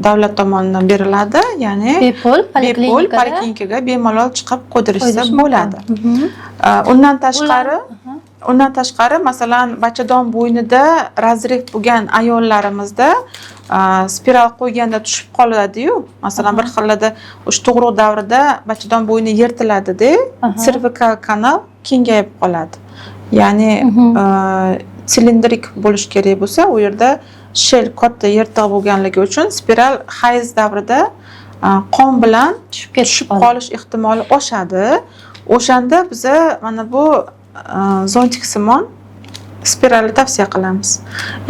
davlat tomonidan beriladi, ya'ni Bepul bepul poliklinikada poliklinikaga bemalol chiqib qo'ydirishsa qo'ydirish mumkin. bo'ladi. Undan tashqari, masalan, bachadon bo'ynida разрыв bo'lgan ayollarimizda spiral qo'yganda tushib qoladi-yu. Masalan, bir xillarda o'sha tug'ruq davrida bachadon bo'yni yirtiladida, servikal kanal kengayib qoladi. Ya'ni silindrik bo'lishi kerak bo'lsa, u yerda щель katta yirtiq bo'lganligi uchun spiral hayz davrida qon bilan Tushib ketib tushib qoladi. qolish ehtimoli oshadi. O'shanda biza mana bu zontik simon spiralni tavsiya qilamiz.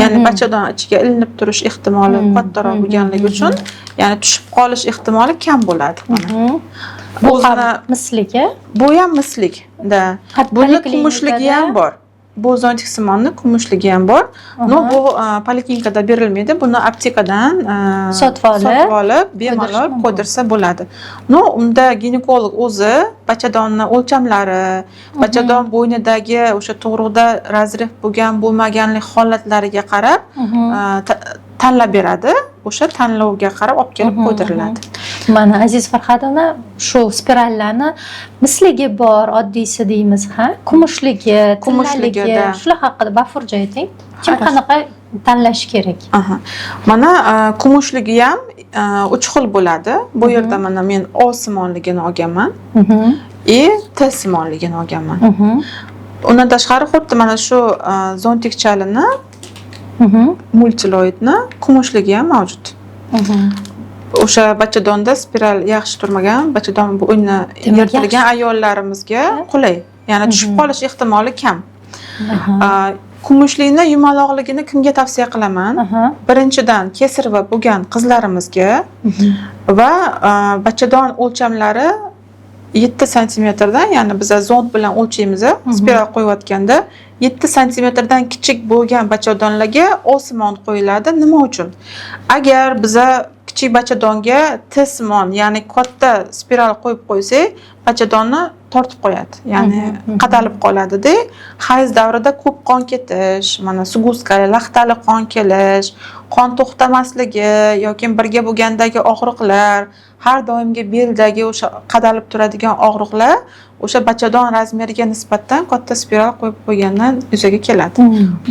Ya'ni bachadon ichiga ilinib turish ehtimoli kattaroq bo'lganligi uchun, ya'ni tushib qolish ehtimoli kam bo'ladi. Mana. Bu ham misligi. Bu ham mislik, да. Buni kumushligi ham bor. Bu zontik simonni kumushligi ham bor. Но bu poliklinikada berilmaydi. Buni aptekadan Sotib olib, sotib olib bemalol qo'ydirish mumkin. qo'ydirsa bo'ladi. Но unda ginekolog o'zi bachadonni o'lchamlari, bachadon bo'ynidagi o'sha tug'ruqda разрыв bo'lgan, bo'lmaganlik holatlariga qarab tanlab beradi. O'sha tanlovga qarab olib kelib qo'ydiriladi. Mana, Aziz Farhadovna, shu spirallarni misligi bor, oddiysi deymiz, ha? Kumushligi, Kumushligi, tillaligi, да. shular haqida bafurja ayting. Kim Хорошо. qanaqa tanlashi kerak? Aha. Mana kumushligi ham uch xil bo'ladi. Bu yerda mana men O simonligini olganman и T simonligini olganman. Undan tashqari xuddi mana shu zontikchalini multiloidni kumushligi ham mavjud. O'sha bachadonda spiral yaxshi turmagan, bachadon bo'yni Demak, yirtilgan ayollarimizga qulay. Ya'ni tushib qolish ehtimoli kam. Kumushlikni yumaloqligini kimga tavsiya qilaman? Birinchidan, кесарево bo'lgan qizlarimizga va bachadon o'lchamlari 7 santimetrdan, ya'ni biza zond bilan o'lchaymiz, spiral qo'yayotganda 7 santimetrdan kichik bo'lgan bachadonlarga osimon qo'yiladi. Nima uchun? Agar biza kichik bachadonga T simon, ya'ni katta spiral qo'yib qo'ysak, bachadonni tortib qo'yadi, ya'ni qadalib qoladida. Hayz davrida ko'p qon ketish, mana сгустка li, laxtali qon kelish, qon to'xtamasligi yoki birga bo'lgandagi og'riqlar, har doimgi beldagi o'sha qadalib turadigan og'riqlar o'sha bachadon razmeriga nisbatan katta spiral qo'yib qo'ygandan yuzaga keladi.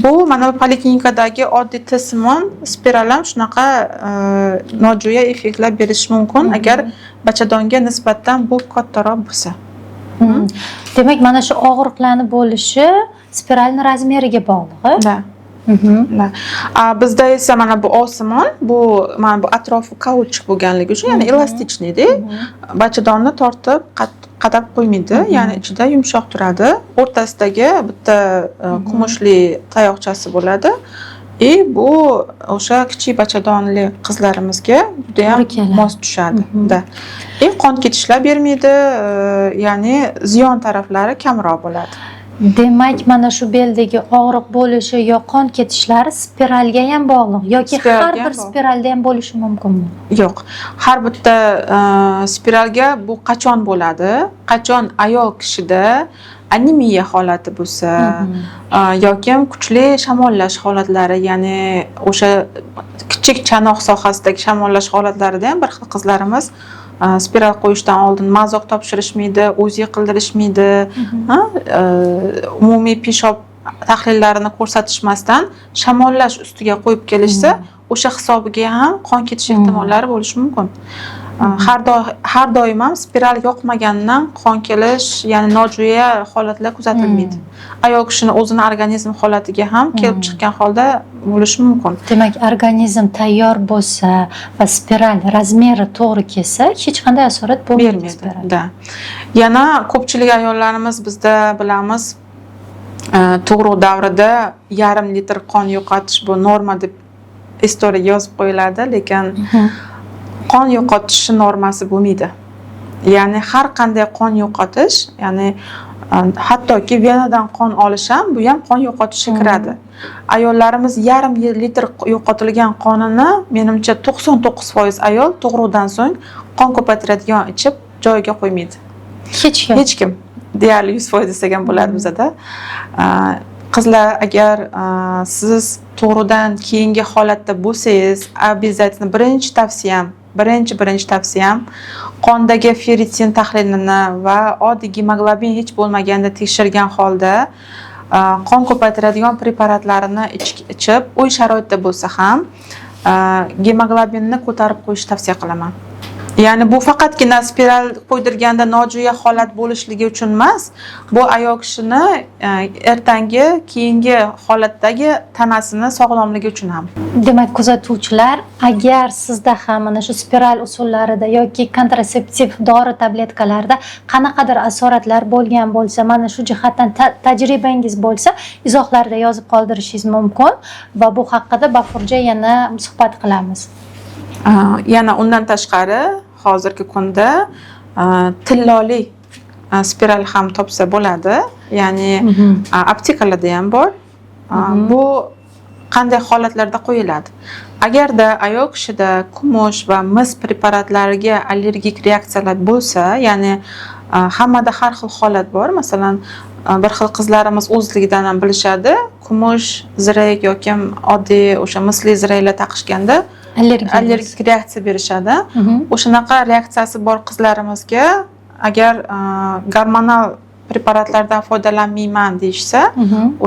Bu mana bu poliklinikadagi oddiy T simon spiral ham shunaqa nojo'ya effektlar berishi mumkin, agar bachadonga nisbatan bu kattaroq bo'lsa. Demak, mana shu og'riqlarni bo'lishi spiralni razmeriga bog'liq. Да. Да. A bizda esa mana bu osimon, bu mana bu atrofi kauchuk bo'lganligi uchun, ya'ni эластичный da, bachadonni tortib qadab qo'ymaydi, ya'ni ichida yumshoq turadi. O'rtasidagi bitta kumushli tayoqchasi bo'ladi. И bu o'sha kichik bachadonli qizlarimizga judayam To'g'ri keladi. mos tushadi. Да. И qon ketishlar bermaydi, ya'ni ziyon taraflari kamroq bo'ladi. Demak, mana shu beldagi og'riq bo'lishi yo qon ketishlari spiralga ham bog'liq yoki Spiralga har ham bir bog'liq. spiralda ham bo'lishi mumkinmi? Yo'q. Har bitta spiralga bu qachon bo'ladi? Qachon ayol kishida anemiya holati bo'lsa, yoki kuchli shamollash holatlari, ya'ni o'sha kichik chanoq sohasidagi shamollash holatlarida ham bir xil qizlarimiz Spiral qo'yishdan oldin мазок topshirishmaydi, УЗИ qildirishmaydi, ha, umumiy peshob tahlillarini ko'rsatishmasdan shamollash ustiga qo'yib kelishsa, o'sha hisobiga ham qon ketish ehtimollari bo'lishi mumkin. Har doim ham spiral yoqmaganidan qon kelish, ya'ni nojo'ya holatlar kuzatilmaydi. Ayol kishini o'zini organizm holatiga ham kelib chiqqan holda bo'lishi mumkin. Demak, organizm tayyor bo'lsa va spiral размер i to'g'ri kelsa, hech qanday asorat bo'lmaydi Bermaydi. spiral. Да. Yana ko'pchilik ayollarimiz bizda bilamiz, tug'ruq davrida yarim litr qon yo'qotish bu norma deb история ga yozib qo'yiladi, lekin qon yo'qotishi normasi bo'lmaydi. Ya'ni har qanday qon yo'qotish, ya'ni hattoki venadan qon olish ham, bu ham qon yo'qotishga kiradi. Ayollarimiz yarim litr yo'qotilgan qonini, menimcha, 99% ayol tug'ruqdan so'ng qon ko'paytiradigan ichib joyiga qo'ymaydi. Hech kim. Hech kim. Deyarli 100% desak ham bo'ladi bizada. Qizlar, agar siz tug'ruqdan keyingi holatda bo'lsangiz, обязательно birinchi tavsiyam qondagi ferritin tahlilini va oddiy gemoglobin hech bo'lmaganda tekshirgan holda qon ko'paytiradigan preparatlarini ichib, uy sharoitida bo'lsa ham gemoglobinni ko'tarib qo'yishni tavsiya qilaman. Ya'ni bu faqatgina spiral qo'ydirganda nojo'ya holat bo'lishligi uchun emas, bu ayol kishini ertangi keyingi holatdagi tanasini sog'lomligi uchun ham. Demak, kuzatuvchilar, agar sizda ham mana shu spiral usullarida yoki kontraseptiv dori tabletkalarida qanaqadir asoratlar bo'lgan bo'lsa, mana shu jihatdan tajribangiz bo'lsa, izohlarda yozib qoldirishingiz mumkin va bu haqida bafurja yana suhbat qilamiz. Yana undan tashqari hozirgi kunda tilloli spiral ham topsa bo'ladi. Ya'ni aptekalarda ham bor. Bu qanday holatlarda qo'yiladi? Agarda ayol kishida kumush va mis preparatlariga allergik reaksiyalar bo'lsa, ya'ni hammada har xil holat bor. Masalan, bir xil qizlarimiz o'zligidan ham bilishadi, kumush zirak yoki oddiy o'sha misli ziraklar taqishganda Allergiya. allergik reaksiya berishadi. O'shanaqa reaksiyasi bor qizlarimizga agar gormonal preparatlardan foydalanmayman deyishsa,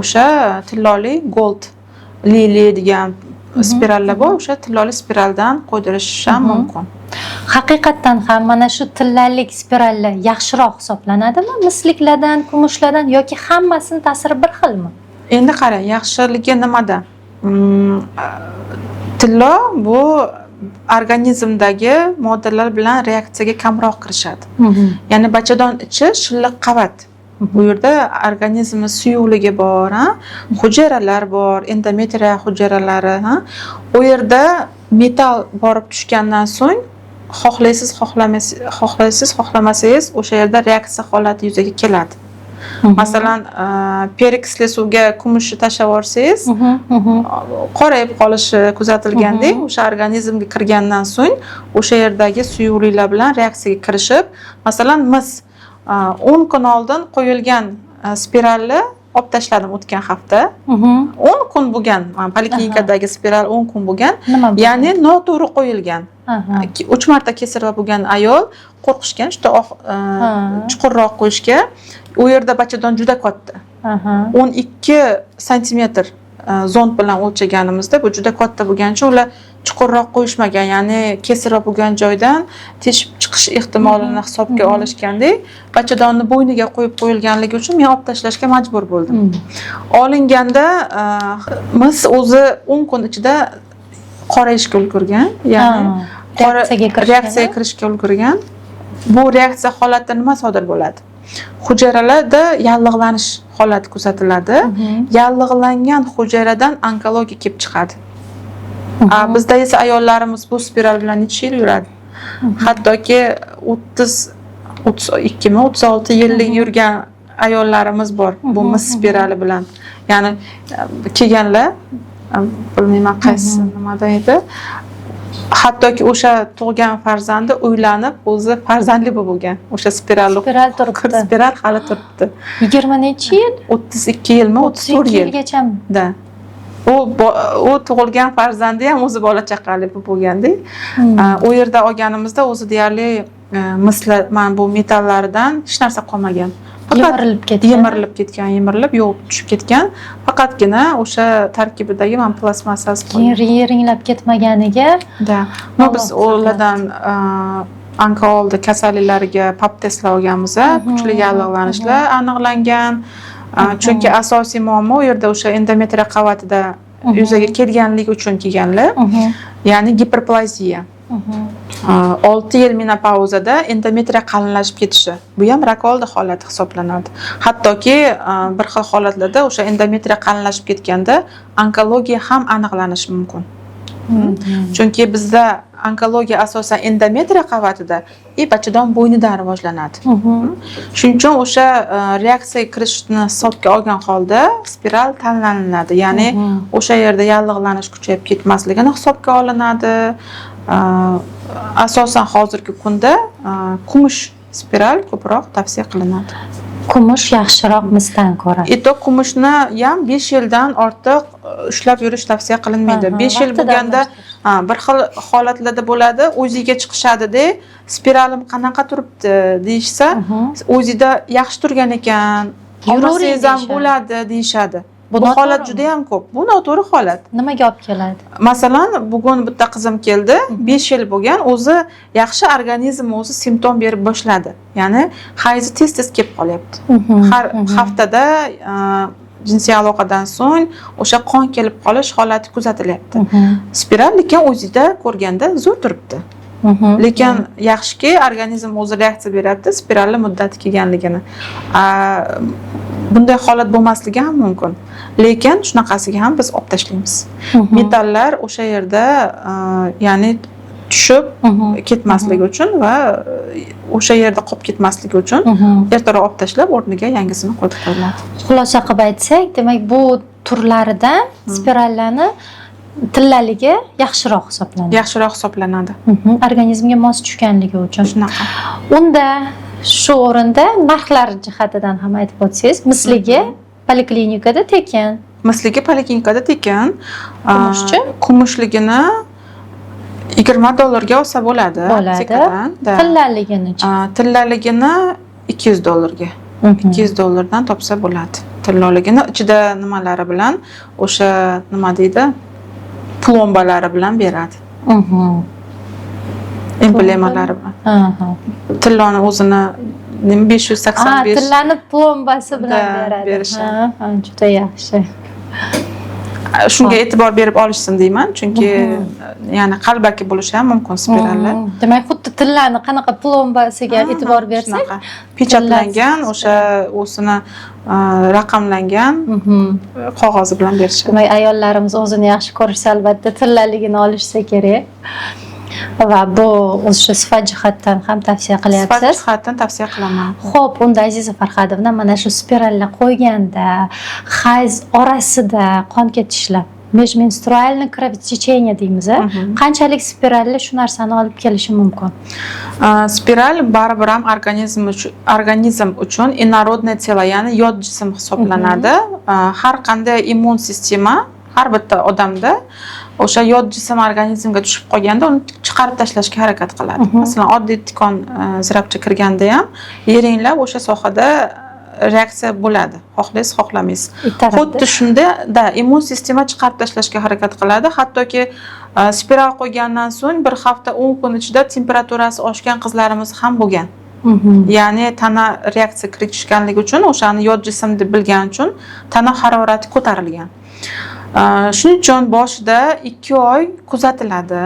o'sha tilloli Gold Lily degan spirallar bor, o'sha tilloli spiraldan qo'ydirish ham mumkin. Haqiqatdan ham mana shu tillalik spirallar yaxshiroq hisoblanadimi misliklardan, kumushlardan yoki hammasini ta'siri bir xilmi? Endi qarang, yaxshiligi nimada? Tillo bu organizmdagi moddalar bilan reaksiyaga kamroq kirishadi. Ya'ni bachadon ichi shilliq qavat. Bu yerda organizmni suyuqligi bor, ha? Hujayralar bor, endometriya hujayralari, ha? U yerda metall borib tushgandan so'ng xohlaysiz, xohlamaysiz, xohlaysiz, xohlamasangiz o'sha yerda reaksiya holati yuzaga keladi. Masalan, перекись li suvga kumushni tashlab yuborsangiz, qorayib qolishi kuzatilgandek, o'sha organizmga kirgandan so'ng o'sha yerdagi suyuqliklar bilan reaksiyaga kirishib, masalan, mis 10 kun oldin qo'yilgan spiralni olib tashladim o'tgan hafta. 10 kun bo'lgan, mana poliklinikadagi spiral 10 kun bo'lgan, Nima bo'lgan? ya'ni noto'g'ri qo'yilgan. Uch marta кесарево bo'lgan ayol qo'rqishgan, juda chuqurroq qo'yishga. U yerda bachadon juda katta. 12 santimetr zond bilan o'lchaganimizda bu juda katta bo'lgani uchun ular chuqurroq qo'yishmagan, ya'ni кесарево bo'lgan joydan teshib chiqish ehtimolini hisobga olishgandek, bachadonni bo'yniga qo'yib qo'yilganligi uchun men olib tashlashga majbur bo'ldim. Olinganda mis o'zi 10 kun ichida qorayishga ulgurgan, ya'ni Reaksiyaga kirishgan. Reaksiyaga kirishga ulgurgan. Bu reaksiya holatida nima sodir bo'ladi? Hujayralarda yallig'lanish holati kuzatiladi. Yallig'langan hujayradan onkologiya kelib chiqadi. A, bizda esa ayollarimiz bu spiral bilan necha yil yuradi? Hattoki 30, 32mi, 36 yillik yurgan ayollarimiz bor bu mis spirali bilan. Ya'ni kelganlar, bilmayman qaysi nimada edi. Hattoki o'sha tug'gan farzandi uylanib, o'zi farzandli bo'lgan. O'sha spiralni Spiral turibdi. Spiral hali turibdi. Yigirma necha yil? 32 yilmi, 34 32 yil. yilgachami? Да. U tug'ilgan farzandi ham o'zi bola chaqali bo'lganda, u yerda olganimizda o'zi deyarli Misli mana bu metallaridan hech narsa qolmagan. Faqat Yemirilib ketgan. Yemirilib ketgan, yemirilib yo'q tushib ketgan. Faqatgina o'sha tarkibidagi mana plastmassasi Keyin qolgan. yiringlab ketmaganiga Да. Но biz Alloh ulardan onkooldi kasalliklariga pap testlar olganmiz, kuchli yallig'lanishlar aniqlangan. Chunki asosiy muammo u yerda o'sha endometriya qavatida yuzaga kelganligi uchun kelganlar, ya'ni giperplaziya. 6 yil menopauzada endometriya qalinlashib ketishi, bu ham rak oldi holati hisoblanadi. Hattoki bir xil holatlarda o'sha endometriya qalinlashib ketganda onkologiya ham aniqlanishi mumkin. Chunki bizda onkologiya asosan endometriya qavatida и bachadon bo'ynidan rivojlanadi. Shuning uchun o'sha reaksiyaga kirishni hisobga olgan holda spiral tanlaniladi. Ya'ni o'sha yerda yallig'lanish kuchayib ketmasligini hisobga olinadi. Asosan hozirgi kunda kumush spiral ko'proq tavsiya qilinadi. Kumush yaxshiroq misdan ko'ra. И то kumushni ham 5 yildan ortiq ushlab yurish tavsiya qilinmaydi. 5 yil vaqtida bo'lganda almashtirish. Ha, bir xil holatlarda bo'ladi, o'ziga chiqishadida, "Spiralim qanaqa turibdi?" deyishsa, "O'zida yaxshi turgan ekan, Yuravering olmasangiz ham deyishadi. bo'ladi", deyishadi. Bu Bu holat noto'g'rimi? juda ham ko'p. Bu noto'g'ri holat. Nimaga olib keladi? Masalan, bugun bitta qizim keldi, 5 yil bo'lgan, o'zi yaxshi, organizm o'zi simptom berib boshladi. Ya'ni hayzi tez tez kelib qolyapti. Har haftada jinsiy aloqadan so'ng o'sha qon kelib qolish holati kuzatilyapti. Spiral lekin o'zida ko'rganda zo'r turibdi. Lekin yaxshiki, organizm o'zi reaksiya beryapti spiralni muddati kelganligini. Bunday holat bo'lmasligi ham mumkin. Lekin shunaqasiga ham biz olib tashlaymiz. Metallar o'sha yerda ya'ni tushib ketmasligi uchun va o'sha yerda qolib ketmasligi uchun ertaroq olib tashlab, o'rniga yangisini qo'yib qo'yiladi. Xulosa qilib aytsak, demak, bu turlaridan spirallarni tillaligi yaxshiroq hisoblanadi. Yaxshiroq hisoblanadi. Organizmga mos tushganligi uchun. Shunaqa. Unda shu o'rinda narxlar jihatidan ham aytib o'tsangiz, misligi poliklinikada tekin. Misligi poliklinikada tekin. Kumushchi? Kumushligini 20 dollarga olsa bo'ladi. Bo'ladi. Aptekadan, да. Tillaligini-chi? Tillaligini 200 dollarga. 200 dollardan topsa bo'ladi. Tilloligini ichida nimalari bilan, o'sha nima deydi, plombalari bilan beradi. Emblemalari bilan. Tilloni o'zini nima, 585 Tillani plombasi bilan Да, beradi. Berishadi. Ha, juda yaxshi. Shunga e'tibor berib olishsin deyman, chunki ya'ni qalbaki bo'lishi ham mumkin spirallar. Demak, xuddi tillani qanaqa plombasiga e'tibor bersak, Shunaqa. Pechatlangan, o'sha o'zini raqamlangan qog'ozi bilan berishadi. Demak, ayollarimiz o'zini yaxshi ko'rishsa, albatta tillaligini olishsa kerak. Va bu o'sha sifat jihatdan ham tavsiya Sifat qilyapsiz. Jihatdan tavsiya qilaman. Xo'p, unda Aziza Farhadovna, mana shu spirallar qo'yganda hayz orasida qon ketishlar, межменструальный кровотечение deymiz, a? Qanchalik spirallar shu narsani olib kelishi mumkin? Spiral baribir ham organizm uchun инородное тело, ya'ni yot jism hisoblanadi. Har qanday immun sistema har bitta odamda o'sha yot jism organizmga tushib qolganda uni chiqarib tashlashga harakat qiladi. Masalan, oddiy tikon, zirapcha kirganda ham yiringlab o'sha sohada reaksiya bo'ladi. Xohlaysiz, xohlamaysiz. Itaradi. Xuddi shunda da immun sistema chiqarib tashlashga harakat qiladi. Hattoki spiral qo'ygandan so'ng bir hafta, 10 kun ichida temperaturasi oshgan qizlarimiz ham bo'lgan. Ya'ni tana reaksiya kiritishganligi uchun, o'shani yot jism deb bilgani uchun tana harorati ko'tarilgan. Shuning uchun boshida 2 oy kuzatiladi.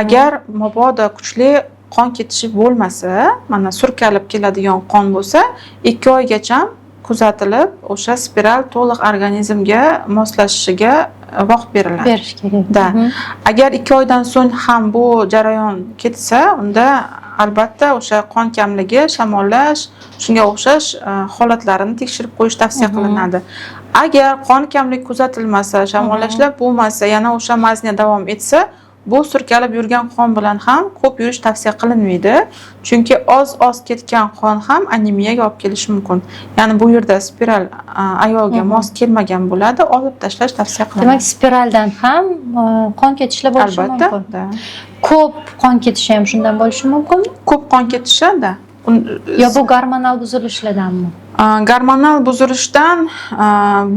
Agar mabodo kuchli qon ketishi bo'lmasa, mana surkalib keladigan qon bo'lsa, 2 oygacha kuzatilib, o'sha spiral to'liq organizmga moslashishiga vaqt beriladi. Berish kerak. Да. Agar 2 oydan so'ng ham bu jarayon ketsa, unda albatta o'sha qon kamligi, shamollash, shunga o'xshash holatlarini tekshirib qo'yish tavsiya qilinadi. Agar qon kamlik kuzatilmasa, shamollashlar bo'lmasa, yana o'sha мазня davom etsa, bu surkalib yurgan qon bilan ham ko'p yurish tavsiya qilinmaydi. Chunki oz-oz ketgan qon ham anemiyaga olib kelishi mumkin. Ya'ni bu yerda spiral ayolga mos kelmagan bo'ladi, olib tashlash tavsiya qilinadi. Demak, spiraldan ham qon ketishlar bo'lishi Albatta, mumkin. Да. Ko'p qon ketishi ham shundan bo'lishi mumkinmi? Ko'p qon ketishi-da. Yo bu gormonal buzilishlardanmi? Gormonal buzilishdan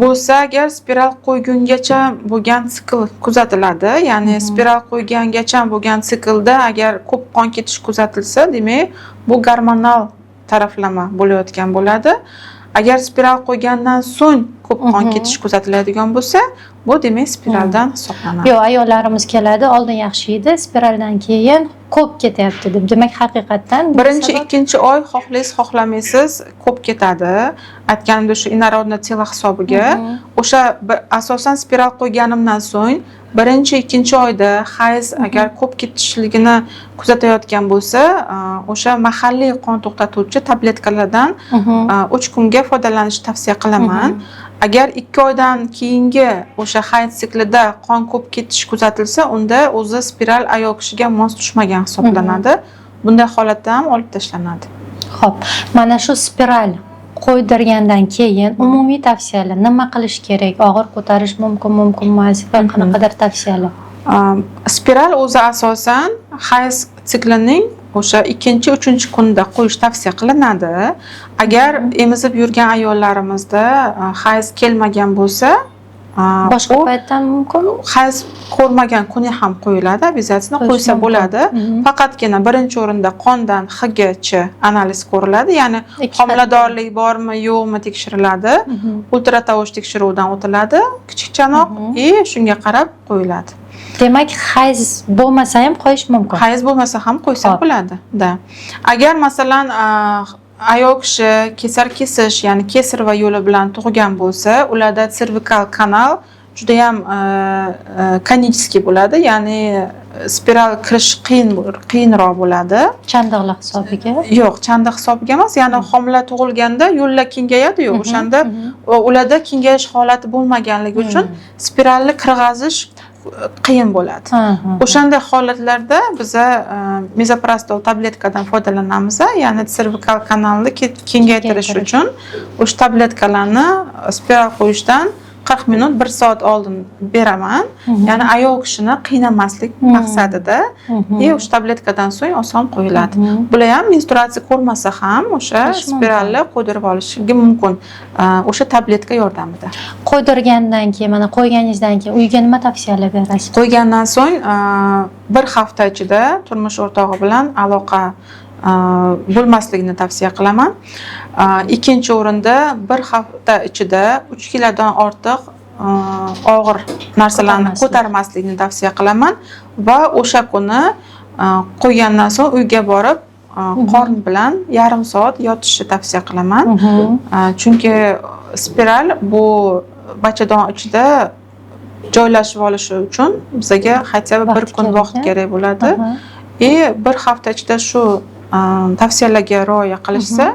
bo'lsa, agar spiral qo'ygungacha bo'lgan sikl kuzatiladi, ya'ni spiral qo'ygangacha bo'lgan siklda agar ko'p qon ketish kuzatilsa, demak, bu gormonal taraflama bo'layotgan bo'ladi. Agar spiral qo'ygandan so'ng ko'p qon ketish kuzatiladigan bo'lsa, bu demak spiraldan hisoblanadi. Yo'q, ayollarimiz keladi, oldin yaxshi edi, spiraldan keyin ko'p ketyapti deb. Demak, haqiqatdan bunga Birinchi, sabab- ikkinchi oy xohlaysiz, xohlamaysiz ko'p ketadi. Aytganimdek, shu инородное тело hisobiga. O'sha asosan spiral qo'yganimdan so'ng birinchi, ikkinchi oyda hayz agar ko'p ketishligini kuzatayotgan bo'lsa, o'sha mahalliy qon to'xtatuvchi tabletkalardan 3 kunga foydalanishni tavsiya qilaman. Agar 2 oydan keyingi o'sha hayz siklida qon ko'p ketish kuzatilsa, unda o'zi spiral ayol kishiga mos tushmagan hisoblanadi. Bunday holatda ham olib tashlanadi. Xo'p, mana shu spiral qo'ydirgandan keyin umumiy tavsiyalar, nima qilish kerak? Og'ir ko'tarish mumkin, mumkin emas va qanaqadir tavsiyalar. Spiral o'zi asosan hayz siklining o'sha ikkinchi, uchinchi kunida qo'yish tavsiya qilinadi. Agar emizib yurgan ayollarimizda hayz kelmagan bo'lsa, Boshqa u paytdan mumkinmi? Hayz ko'rmagan kuni ham qo'yiladi, обязательно Qo'yish qo'ysa mumkin. bo'ladi. Faqatgina birinchi o'rinda qondan ХГЧ analiz ko'riladi, ya'ni Ikki homiladorlik bormi, yo'qmi tekshiriladi. Ultratovush tekshiruvidan o'tiladi, kichik chanoq, и shunga qarab qo'yiladi. Demak, hayz bo'lmasa ham qo'yish mumkin. Hayz bo'lmasa ham qo'ysa bo'ladi, да. Agar, masalan, ayol kishi kesar kesish, ya'ni кесарево yo'li bilan tug'gan bo'lsa, ularda servikal kanal judayam конический bo'ladi, ya'ni spiral kirish qiyin, qiyinroq bo'ladi. Chandiqlar hisobiga. Yo'q, chandiq hisobiga emas, ya'ni homila tug'ilganda yo'llar kengayadi-yu, o'shanda ularda kengayish holati bo'lmaganligi uchun spiralni kirg'azish qiyin bo'ladi. Ha, ha. O'shanday holatlarda biza misoprostol tabletkadan foydalanamiz, ya'ni servikal kanalni kengaytirish Kengaytirish. uchun o'sha tabletkalarni spiral qo'yishdan 40 minut, bir soat oldin beraman. Ya'ni ayol kishini qiynamaslik maqsadida и o'sha tabletkadan so'ng oson qo'yiladi. Bular ham menstruatsiya ko'rmasa ham o'sha Qilish mumkin. Spiralni qo'ydirib olishligi mumkin o'sha tabletka yordamida. Qo'ydirgandan keyin, mana qo'yganingizdan keyin uyga nima tavsiyalar berasiz? Qo'ygandan so'ng bir hafta ichida turmush o'rtog'i bilan aloqa bo'lmasligini tavsiya qilaman. Ikkinchi o'rinda, bir hafta ichida 3 kilodan ortiq og'ir narsalarni Ko'tarmaslik. Ko'tarmaslikni tavsiya qilaman va o'sha kuni qo'ygandan so'ng uyga borib qorn bilan yarim soat yotishni tavsiya qilaman. Chunki spiral bu bachadon ichida joylashib olishi uchun bizaga хотя бы bir Vaqt kun kerak, vaqt a? Kerak bo'ladi. И bir hafta ichida shu tavsiyalarga rioya qilishsa,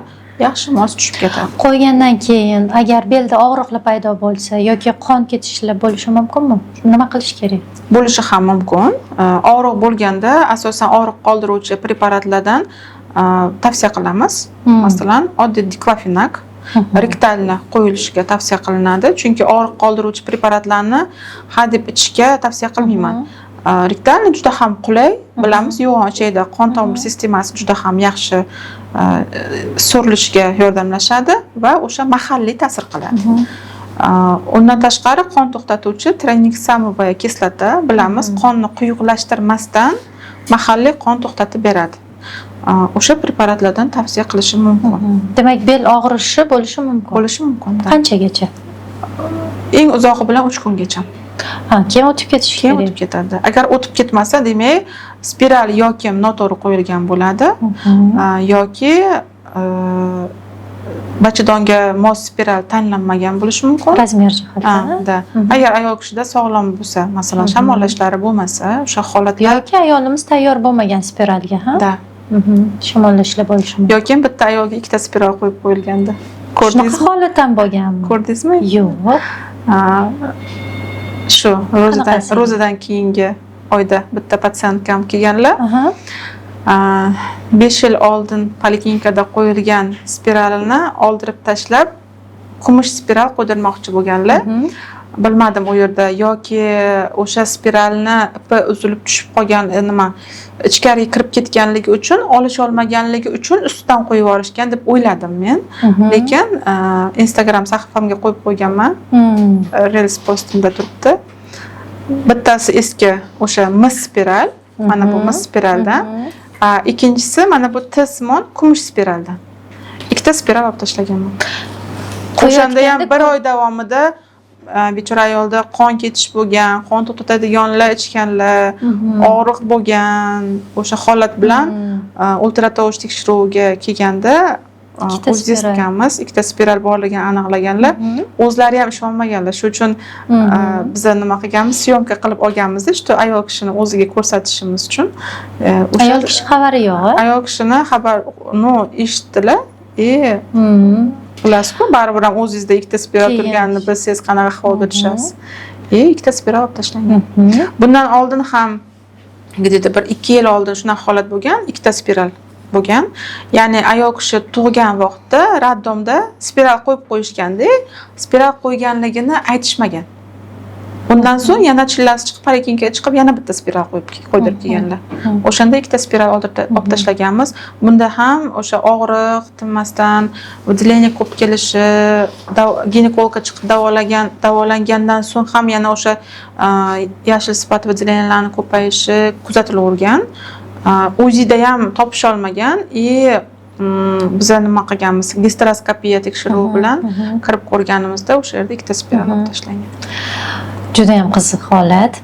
yaxshi mos tushib ketadi. Qo'ygandan keyin agar belda og'riqlar paydo bo'lsa yoki qon ketishlar bo'lishi mumkinmi? Nima qilish kerak? Bo'lishi ham mumkin. Og'riq bo'lganda asosan og'riq qoldiruvchi preparatlardan tavsiya qilamiz. Masalan, oddiy diklofenak ректально qo'yilishiga tavsiya qilinadi, chunki og'riq qoldiruvchi preparatlarni hadeb ichishga tavsiya qilmayman. Ректально juda ham qulay, bilamiz, yo'g'on ichakda qon tomir sistemasi juda ham yaxshi so'rilishiga yordamlashadi va o'sha mahalliy ta'sir qiladi. Undan tashqari qon to'xtatuvchi транексамовая kislota, bilamiz, qonni quyuqlashtirmasdan mahalliy qon to'xtatib beradi. O'sha preparatlardan tavsiya qilishim mumkin. Demak, bel og'rishi bo'lishi mumkin. Bo'lishi mumkin, да. Qanchagacha? Eng uzog'i bilan 3 kungacha. Ha, keyin o'tib ketishi Keyin kerak. O'tib ketadi. Agar o'tib ketmasa, demak, spiral yoki noto'g'ri qo'yilgan bo'ladi, yoki bachadonga mos spiral tanlanmagan bo'lishi mumkin. Размер jihatdan. Ha, да. Agar ayol kishida sog'lom bo'lsa, masalan, shamollashlari bo'lmasa, o'sha holatlar Yoki ayolimiz tayyor bo'lmagan spiralga, ha? Да. Shamollashlar bo'lishi mumkin. Yoki bitta ayolga ikkita spiral qo'yib qo'yilganda. Shunaqa Ko'rdingizmi? Holat ham bo'lganmi? Ko'rdingizmi? Yo'q. Ha, shu ro'zadan Qanaqasi? Ro'zadan keyingi oyda bitta patsientkam kelganlar. 5 yil oldin poliklinikada qo'yilgan spiralini oldirib tashlab, kumush spiral qo'ydirmoqchi bo'lganlar. Bilmadim, u yerda yoki o'sha spiralni ipi uzilib tushib qolgan, nima, ichkariga kirib ketganligi uchun olisholmaganligi uchun ustidan qo'yib yuborishgan deb o'yladim men. Lekin Instagram sahifamga qo'yib qo'yganman. Reels postimda turibdi. Bittasi eski o'sha mis spiral, mana bu mis spiraldan. Ikkinchisi mana bu T simon kumush spiraldan. Ikkita spiral olib tashlaganman. O'shanda ham Qo'yayotganda bir oy davomida bechora ayolda qon ketish bo'lgan, qon to'xtatadiganlar ichganlar, og'riq bo'lgan. O'sha holat bilan ultratovush tekshiruviga kelganda Ikkita УЗИ spiral. qilganmiz, ikkita spiral borligini aniqlaganlar. O'zlari ham ishonmaganlar. Shu uchun biza nima qilganmiz, съёмка qilib olganmiz, что ayol kishini o'ziga ko'rsatishimiz uchun. O'sha Ayol kishi xabari yo'q, a? Ayol kishini xabar, ну, eshitdilar и bilasizku, baribir ham o'zingizda ikkita spiral Keyin. turganini bilsangiz, qanaqa ahvolga tushasiz. И ikkita spiral olib tashlangan. Bundan oldin ham, где-то bir 2 yil oldin shunaqa holat bo'lgan, ikkita spiral bo'lgan. Ya'ni ayol kishi tug'gan vaqtda роддом da spiral qo'yib qo'yishganda, spiral qo'yganligini aytishmagan. Undan so'ng yana chillasi chiqib, poliklinikaga chiqib, yana bitta spiral qo'yib qo'ydirib kelganlar. O'shanda ikkita spiral olib tashlaganmiz. Bunda ham o'sha og'riq tinmasdan, выделение ko'p kelishi, ginekologga chiqib davolagan, davolangandan so'ng ham yana o'sha yashil sifat выделения larni ko'payishi kuzatilavergan. УЗИ da ham topisholmagan и biza nima qilganmiz, gisteroskopiya tekshiruvi bilan kirib ko'rganimizda, o'sha yerda ikkita spiral olib tashlangan. Judayam qiziq holat.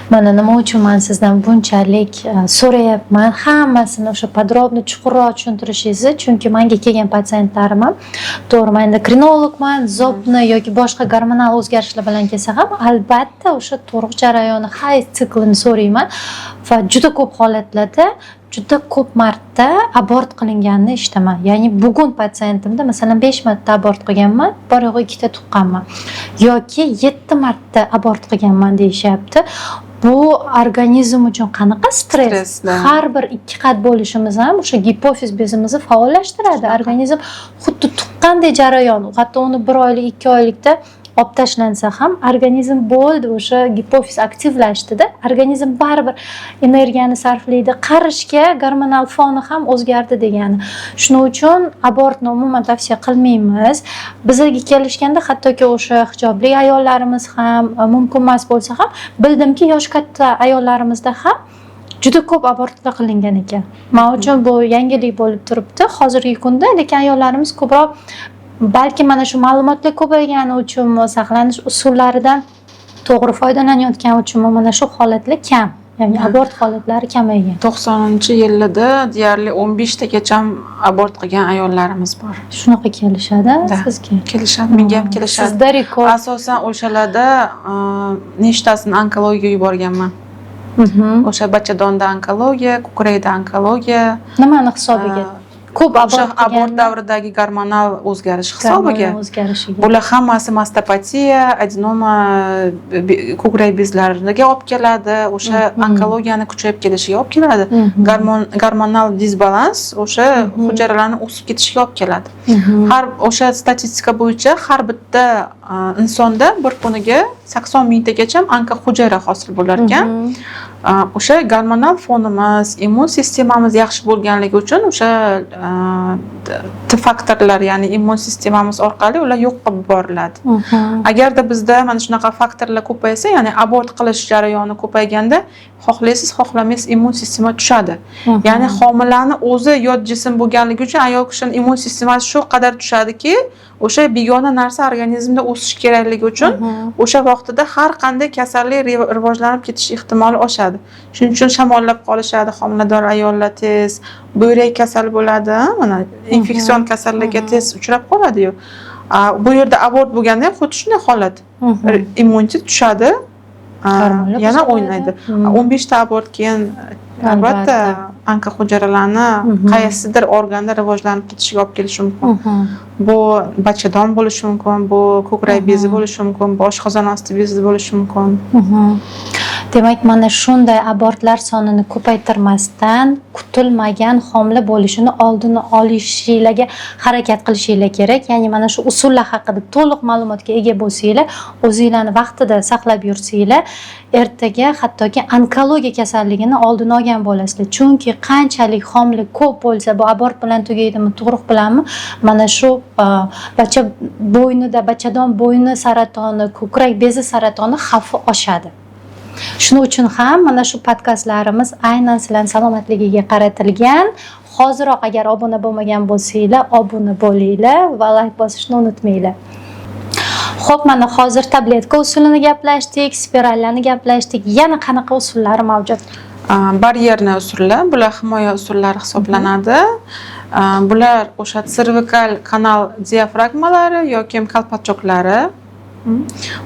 Mana nima uchun man sizdan bunchalik so'rayapman hammasini o'sha подробно, chuqurroq tushuntirishingizni, chunki manga kelgan patsientlarim ham, to'g'ri, man endokrinologman, zobni yoki boshqa gormonal o'zgarishlar bilan kelsa ham, albatta o'sha tug'ruq jarayoni, hayz siklini so'rayman va juda ko'p holatlarda, juda ko'p marta abort qilinganini eshitaman. Ya'ni bugun patsientimda, masalan, 5 marta abort qilganman, bor yo'g'i ikkita tuqqanman yoki 7 marta abort qilganman deyishyapti. Bu organizm uchun qanaqa stress? Stress, да. Har bir ikki qat bo'lishimiz ham o'sha gipofiz bezimizni faollashtiradi. Shunaqa. Organizm xuddi tuqqandek jarayon, hatto uni bir oylik, 2 oylikda olib tashlansa ham, organizm bo'ldi, o'sha gipofiz aktivlashdida, organizm baribir energiyani sarflaydi qarishga, gormonal foni ham o'zgardi degani. Shuning uchun abortni umuman tavsiya qilmaymiz. Bizga kelishganda, hattoki o'sha hijobli ayollarimiz ham, mumkin emas bo'lsa ham, bildimki, yoshi katta ayollarimizda ham juda ko'p abortlar qilingan ekan. Man uchun bu yangilik bo'lib turibdi hozirgi kunda. Lekin ayollarimiz ko'proq, balki mana shu ma'lumotlar ko'paygani uchunmi, saqlanish usullaridan to'g'ri foydalanayotgani uchunmi, mana shu holatlar kam, ya'ni abort holatlari kamaygan. 90-yillarda deyarli 15 tagacha abort qilgan ayollarimiz bor. Shunaqa kelishadi Да. sizga? Kelishadi, menga ham kelishadi. Sizda rekord. Asosan o'shalarda nechtasini onkologiyaga yuborganman. O'sha bachadonda onkologiya, ko'krakda onkologiya. Nimani hisobiga ko'p O'sha abort abort qilganlar? davridagi gormonal o'zgarish hisobiga. Gormonal o'zgarishiga. Bular hammasi mastopatiya, adenoma, ko'krak bezlariga olib keladi, o'sha onkologiyani kuchayib kelishiga olib keladi. Gormonal disbalans o'sha hujayralarni o'sib ketishiga olib keladi. Har o'sha statistika bo'yicha har bitta insonda bir kuniga 80 mingtagacha onkohujayra hosil bo'lar ekan. O'sha gormonal fonimiz, immun sistemamiz yaxshi bo'lganligi uchun o'sha T faktorlar, ya'ni immun sistemamiz orqali ular yo'q qilib boriladi. Agarda bizda mana shunaqa faktorlar ko'paysa, ya'ni abort qilish jarayoni ko'payganda, xohlaysiz, xohlamaysiz, immun sistema tushadi. Ya'ni homilani o'zi yot jism bo'lganligi uchun ayol kishini immun sistemasi shu qadar tushadiki, o'sha begona narsa organizmda o'sishi kerakligi uchun o'sha vaqtida har qanday kasallik rivojlanib ketish ehtimoli oshadi. Shuning uchun shamollab qolishadi homilador ayollar tez, buyrak kasal bo'ladi, mana infeksion kasallikka tez uchrab qoladi-yu. Bu yerda abort bo'lganda ham xuddi shunday holat. Immunitet tushadi, Gormonlar yana buziladi. o'ynaydi. 15 ta abort keyin albatta onkohujayralarni qaysidir organda rivojlanib ketishiga olib kelishi mumkin. Bu bachadon bo'lishi mumkin, bu ko'krak bezi bo'lishi mumkin, bu oshqozon osti bezi bo'lishi mumkin. Demak, mana shunday abortlar sonini ko'paytirmasdan kutilmagan homila bo'lishini oldini olishinglarga harakat qilishinglar kerak. Ya'ni mana shu usullar haqida to'liq ma'lumotga ega bo'lsanglar, o'zinglarni vaqtida saqlab yursanglar, ertaga hattoki onkologiya kasalligini oldini olgan bo'lasizlar. Chunki qanchalik homila ko'p bo'lsa, bu abort bilan tugaydimi, tug'ruq bilanmi, mana shu bacha bo'ynida, bachadon bo'yni saratoni, ko'krak bezi saratoni xavfi oshadi. Shuning uchun ham mana shu podkastlarimiz aynan sizlarni salomatligiga qaratilgan. Hoziroq agar obuna bo'lmagan bo'lsanglar, obuna bo'linglar va layk bosishni unutmanglar. Xo'p, mana hozir tabletka usulini gaplashdik, spirallarni gaplashdik. Yana qanaqa usullari mavjud? Барьерный usullar, bular himoya usullari hisoblanadi. Bular o'sha servikal kanal diafragmalari yoki колпачок lari.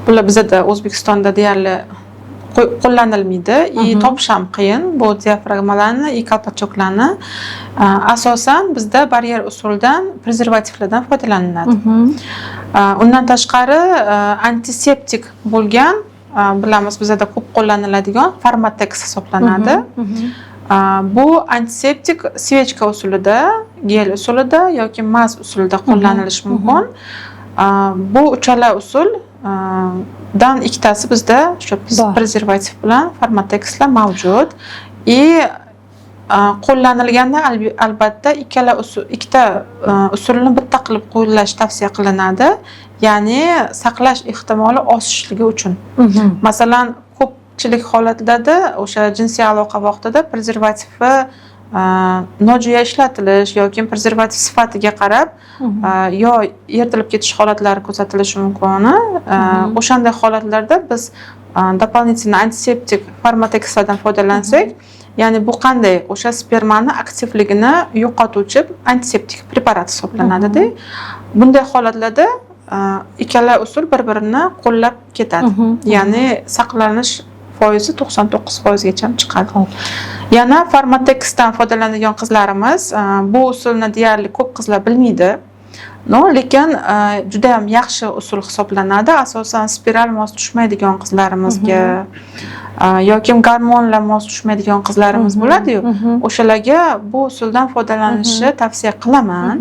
Bular bizada, O'zbekistonda deyarli qo'llanilmaydi и topish ham qiyin bu diafragmalarni и колпачок larni. Asosan bizda baryer usuldan, prezervativlardan foydalaniladi. Undan tashqari antiseptik bo'lgan, bilamiz, bizada ko'p qo'llaniladigan Farmatex hisoblanadi. Bu antiseptik свечка usulida, gel usulida yoki мазь usulida qo'llanilishi mumkin. Bu uchala usul dan ikkitasi bizda shu Bor. prezervativ bilan Farmatexlar mavjud. И qo'llanilganda albatta ikkala usul, ikkita usulni bitta qilib qo'llash tavsiya qilinadi. Ya'ni saqlash ehtimoli oshishligi uchun. Masalan, ko'pchilik holatlarda o'sha jinsiy aloqa vaqtida prezervativni nojo'ya ishlatilish yoki prezervativ sifatiga qarab yo yirtilib ketish holatlari kuzatilishi mumkin. O'shanday holatlarda biz дополнительно antiseptik Farmatexlardan foydalansak, ya'ni bu qanday, o'sha spermani aktivligini yo'qotuvchi antiseptik preparat hisoblanadida. Bunday holatlarda ikkala usul bir birini qo'llab ketadi. Ya'ni saqlanish foizi 99 foizgacha chiqadi. Yana Farmatexdan foydalanadigan qizlarimiz, bu usulni deyarli ko'p qizlar bilmaydi. Но, lekin juda ham yaxshi usul hisoblanadi. Asosan spiral mos tushmaydigan qizlarimizga yoki gormonlar mos tushmaydigan qizlarimiz bo'ladi-yu, o'shalarga bu usuldan foydalanishni tavsiya qilaman.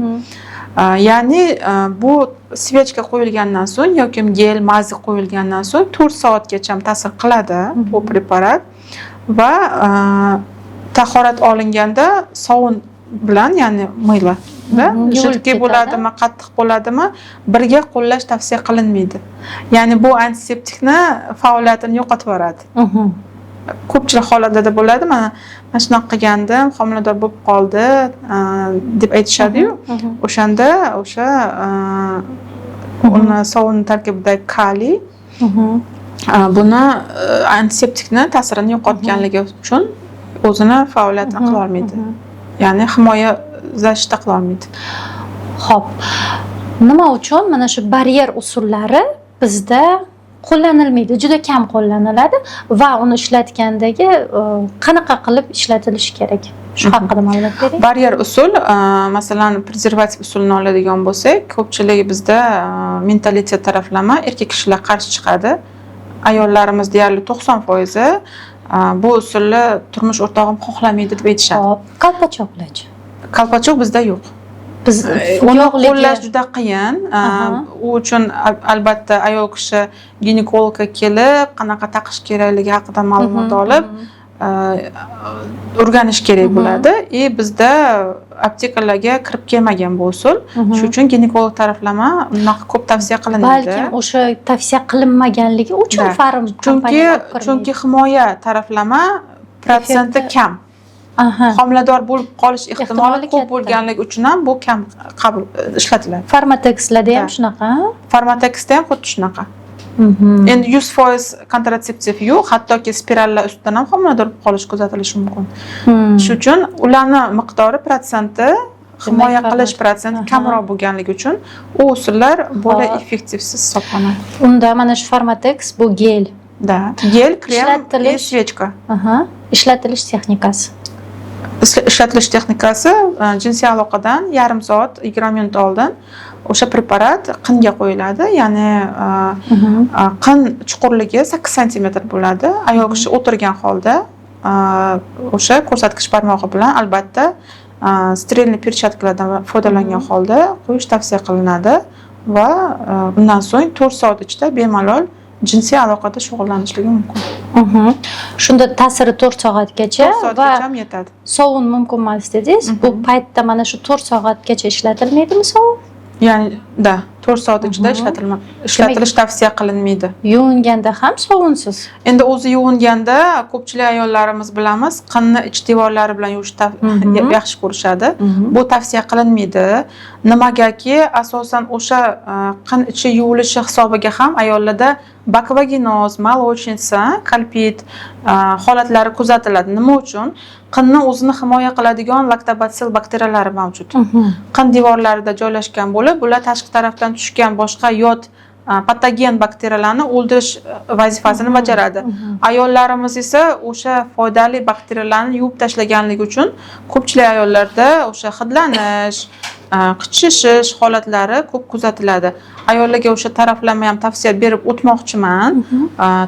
Ya'ni bu свечка qo'yilgandan so'ng yoki gel, мазь qo'yilgandan so'ng 4 soatgacha ta'sir qiladi bu preparat va tahorat olinganda sovun bilan, ya'ni мыло da, Yuvilib жидкий ketadi. bo'ladimi, qattiq bo'ladimi, birga qo'llash tavsiya qilinmaydi. Ya'ni bu antiseptikni faoliyatini yo'qotib yuboradi. Ko'pchilik holatlarda bo'ladi, mana shunaqa qilgandim, homilador bo'lib qoldi, deb aytishadi-yu. O'shanda o'sha uni sovun tarkibidagi kaliy buni antiseptikni ta'sirini yo'qotganligi uchun o'zini faoliyatini qila olmaydi. Ya'ni himoya, защита qila olmaydi. Xo'p. Nima uchun mana shu baryer usullari bizda qo'llanilmaydi, juda kam qo'llaniladi va uni ishlatgandagi qanaqa qilib ishlatilishi kerak? Shu haqida ma'lumot bering. Baryer usul, masalan, prezervativ usulini oladigan bo'lsak, ko'pchilik bizda mentalitet taraflama erkak kishilar qarshi chiqadi. Ayollarimiz deyarli 90 foizi bu usulni turmush o'rtog'im xohlamaydi deb aytishadi. Xo'p, колпачок larchi? Колпачок bizda yo'q. Biz Uni yo'qligi qo'llash juda qiyin. U uchun albatta ayol kishi ginekologga kelib, qanaqa taqish kerakligi haqida ma'lumot olib, o'rganish kerak bo'ladi. И bizda aptekalarga kirib kelmagan bu usul. Shuning uchun ginekolog taraflama unaqa ko'p tavsiya qilinmaydi. Balkim o'sha tavsiya qilinmaganligi uchun Да. farm Chunki kompaniya olib kirmaydi. Chunki himoya taraflama protsenti Effekti- kam. Homilador bo'lib qolish ehtimoli Ehtimoli ko'p katta. bo'lganligi uchun ham bu kam qabul ishlatiladi. Farmatexlarda ham Да. shunaqa? Farmatexda ham xuddi shunaqa. Endi 100% kontratseptiv yo'q, hattoki spirallar ustidan ham homilador bo'lib qolish kuzatilishi mumkin. Shuning uchun ularni miqdori, protsenti, himoya qilish protsenti kamroq bo'lganligi uchun u usullar более effektivsiz hisoblanadi. Unda mana shu Farmatex bu gel. Да. Gel, krem и свечка. Ishlatilish texnikasi. Ishlatilish texnikasi jinsiy aloqadan yarim soat, 20 minut oldin O'sha preparat qinga qo'yiladi, ya'ni qin chuqurligi 8 santimetr bo'ladi. Ayol kishi o'tirgan holda o'sha ko'rsatkich barmog'i bilan, albatta, стерильный перчатка lardan foydalangan holda qo'yish tavsiya qilinadi va undan so'ng 4 soat ichida bemalol jinsiy aloqada shug'ullanishligi mumkin. Shunda ta'siri 4 soatgacha 4 va soatgacha ham yetadi. Sovun mumkin emas dedingiz. Bu paytda mana shu 4 soatgacha ishlatilmaydimi sovun? Ya'ni да, 4 soat ichida ishlatilish tavsiya qilinmaydi. Yuvinganda ham sovunsiz. Endi o'zi yuvinganda ko'pchilik ayollarimiz, bilamiz, qinni ich devorlari bilan yuvish yaxshi ko'rishadi. Bu tavsiya qilinmaydi. Nimagaki, asosan o'sha qin ichi yuvilishi hisobiga ham ayollarda баквагиноз, молочница, kolpit holatlari kuzatiladi. Nima uchun? Qinni o'zini himoya qiladigan laktobatsil bakteriyalari mavjud. Qin devorlarida joylashgan bo'lib, ular tashqi tarafdan tushgan boshqa yot patogen bakteriyalarni o'ldirish vazifasini bajaradi. Ayollarimiz esa o'sha foydali bakteriyalarni yuvib tashlaganligi uchun ko'pchilik ayollarda o'sha hidlanish, qichishish holatlari ko'p kuzatiladi. Ayollarga o'sha taraflama ham tavsiya berib o'tmoqchiman.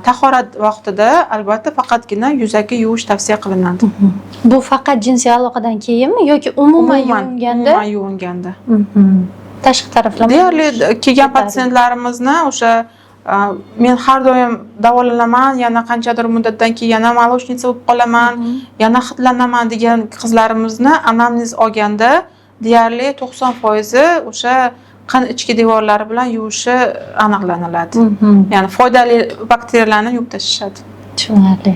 Tahorat vaqtida albatta faqatgina yuzaki yuvish tavsiya qilinadi. Bu faqat jinsiy aloqadan keyinmi yoki umuman yuvinganda? Umuman yuvinganda. Tashqi taraflama Deyarli yuvish kelgan yetarli. patsientlarimizni o'sha men har doim davolanaman, yana qanchadir muddatdan keyin yana молочница bo'lib qolaman, yana hidlanaman degan qizlarimizni anamnez olganda deyarli 90 foizi o'sha qin ichki devorlari bilan yuvishi aniqlaniladi. Ya'ni foydali bakteriyalarni yuvib tashlashadi. Tushunarli.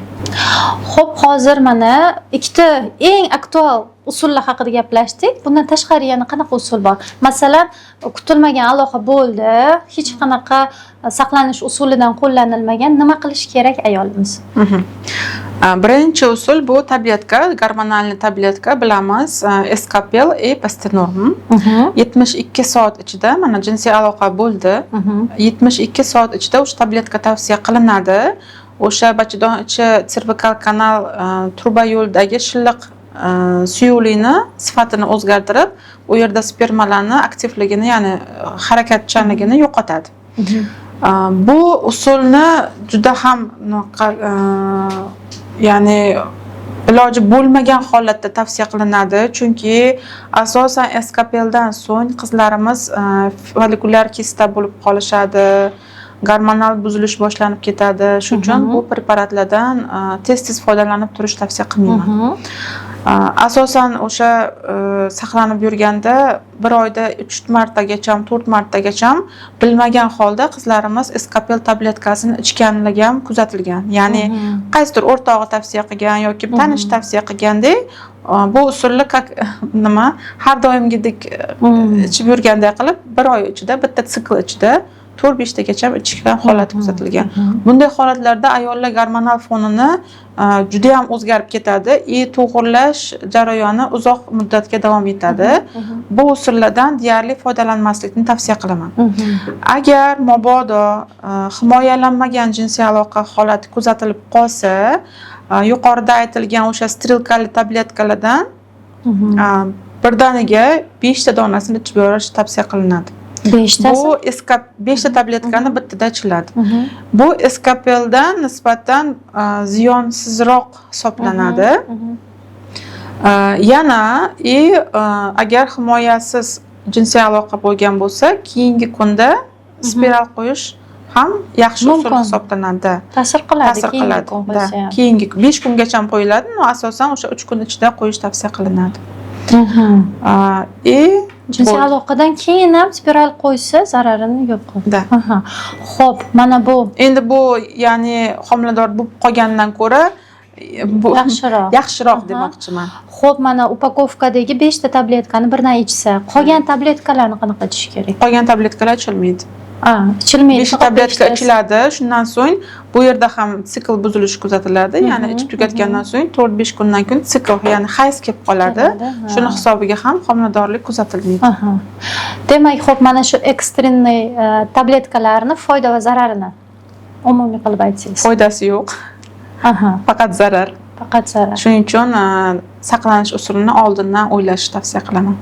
Xo'p, hozir mana ikkita eng aktual usullar haqida gaplashdik. Bundan tashqari yana qanaqa usul bor? Masalan, kutilmagan aloqa bo'ldi, hech qanaqa saqlanish usulidan qo'llanilmagan. Nima qilish kerak ayolimiz? Birinchi usul bu tabletka, гормональный tabletka, bilamiz, Eskapel и Postinorm. 72 soat ichida, mana, jinsiy aloqa bo'ldi. 72 soat ichida o'sha tabletka tavsiya qilinadi. O'sha bachadon ichi servikal kanal, truba yo'ldagi shilliq suyuqlikni sifatini o'zgartirib, u yerda spermalarni aktivligini, ya'ni harakatchanligini yo'qotadi. Bu usulni juda ham ya'ni iloji bo'lmagan holatda tavsiya qilinadi, chunki asosan Eskapeldan so'ng qizlarimiz follikulyar kista bo'lib qolishadi, gormonal buzilish boshlanib ketadi. Shuning uchun bu preparatlardan tez tez foydalanib turish tavsiya qilmayman. Asosan o'sha saqlanib yurganda bir oyda uch martagacha, to'rt martagacha bilmagan holda qizlarimiz Eskapel tabletkasini ichganligi ham kuzatilgan. Ya'ni qaysidir o'rtog'i tavsiya qilgan yoki tanish tavsiya qilgandek, bu usulni как nima, har doimgidek ichib yurganday qilib, bir oy ichida bitta sikl ichida to'rt beshtagacha ichgan holat kuzatilgan. Bunday holatlarda ayollar gormonal fonini judayam o'zgarib ketadi и to'g'irlash jarayoni uzoq muddatga davom etadi. Bu usullardan deyarli foydalanmaslikni tavsiya qilaman. Agar mabodo himoyalanmagan jinsiy aloqa holati kuzatilib qolsa, yuqorida aytilgan o'sha стрелка li tabletkalardan birdaniga beshta donasini ichib yuborish tavsiya qilinadi. Beshtasi? Bu eskap beshta tabletkani bittada ichiladi. Bu Eskapeldan nisbatan ziyonsizroq hisoblanadi. Yana и agar himoyasiz jinsiy aloqa bo'lgan bo'lsa, keyingi kunda spiral qo'yish ham yaxshi usul Mumkin. hisoblanadi. Ta'sir qiladi Ta'sir keyingi qiladi. kun Да. qo'ysa ham. Keyingi 5 kungacha qo'yiladi, но asosan o'sha 3 kun ichida qo'yish tavsiya qilinadi. И Jinsiy bo'ldi. aloqadan keyin ham spiral qo'ysa, zararini yo'q. Да. Aha. Xo'p, mana bu Endi bu, ya'ni homilador bo'lib qolgandan ko'ra bu yaxshiroq. yaxshiroq demoqchiman. Xo'p, mana упаковка dagi 5 ta tabletkani birdan ichsa, qolgan tabletkalarni qanaqa ichish kerak? Qolgan tabletkalar ichilmaydi. A, ichilmaydi. 5 Faqat tabletka beshtasi. ichiladi. Shundan so'ng bu yerda ham sikl buzilishi kuzatiladi. Ya'ni ichib tugatgandan so'ng 4-5 kundan keyin sikl, ya'ni hayz kelib qoladi. Keladi, ha. Shuni hisobiga ham homiladorlik kuzatilmaydi. Aha. Demak, xo'p, mana shu экстренный tabletkalarni foyda va zararini umumiy qilib aytsangiz. Foydasi yo'q, faqat zarar. Faqat zarar. Shuning uchun saqlanish usulini oldindan o'ylashni tavsiya qilaman.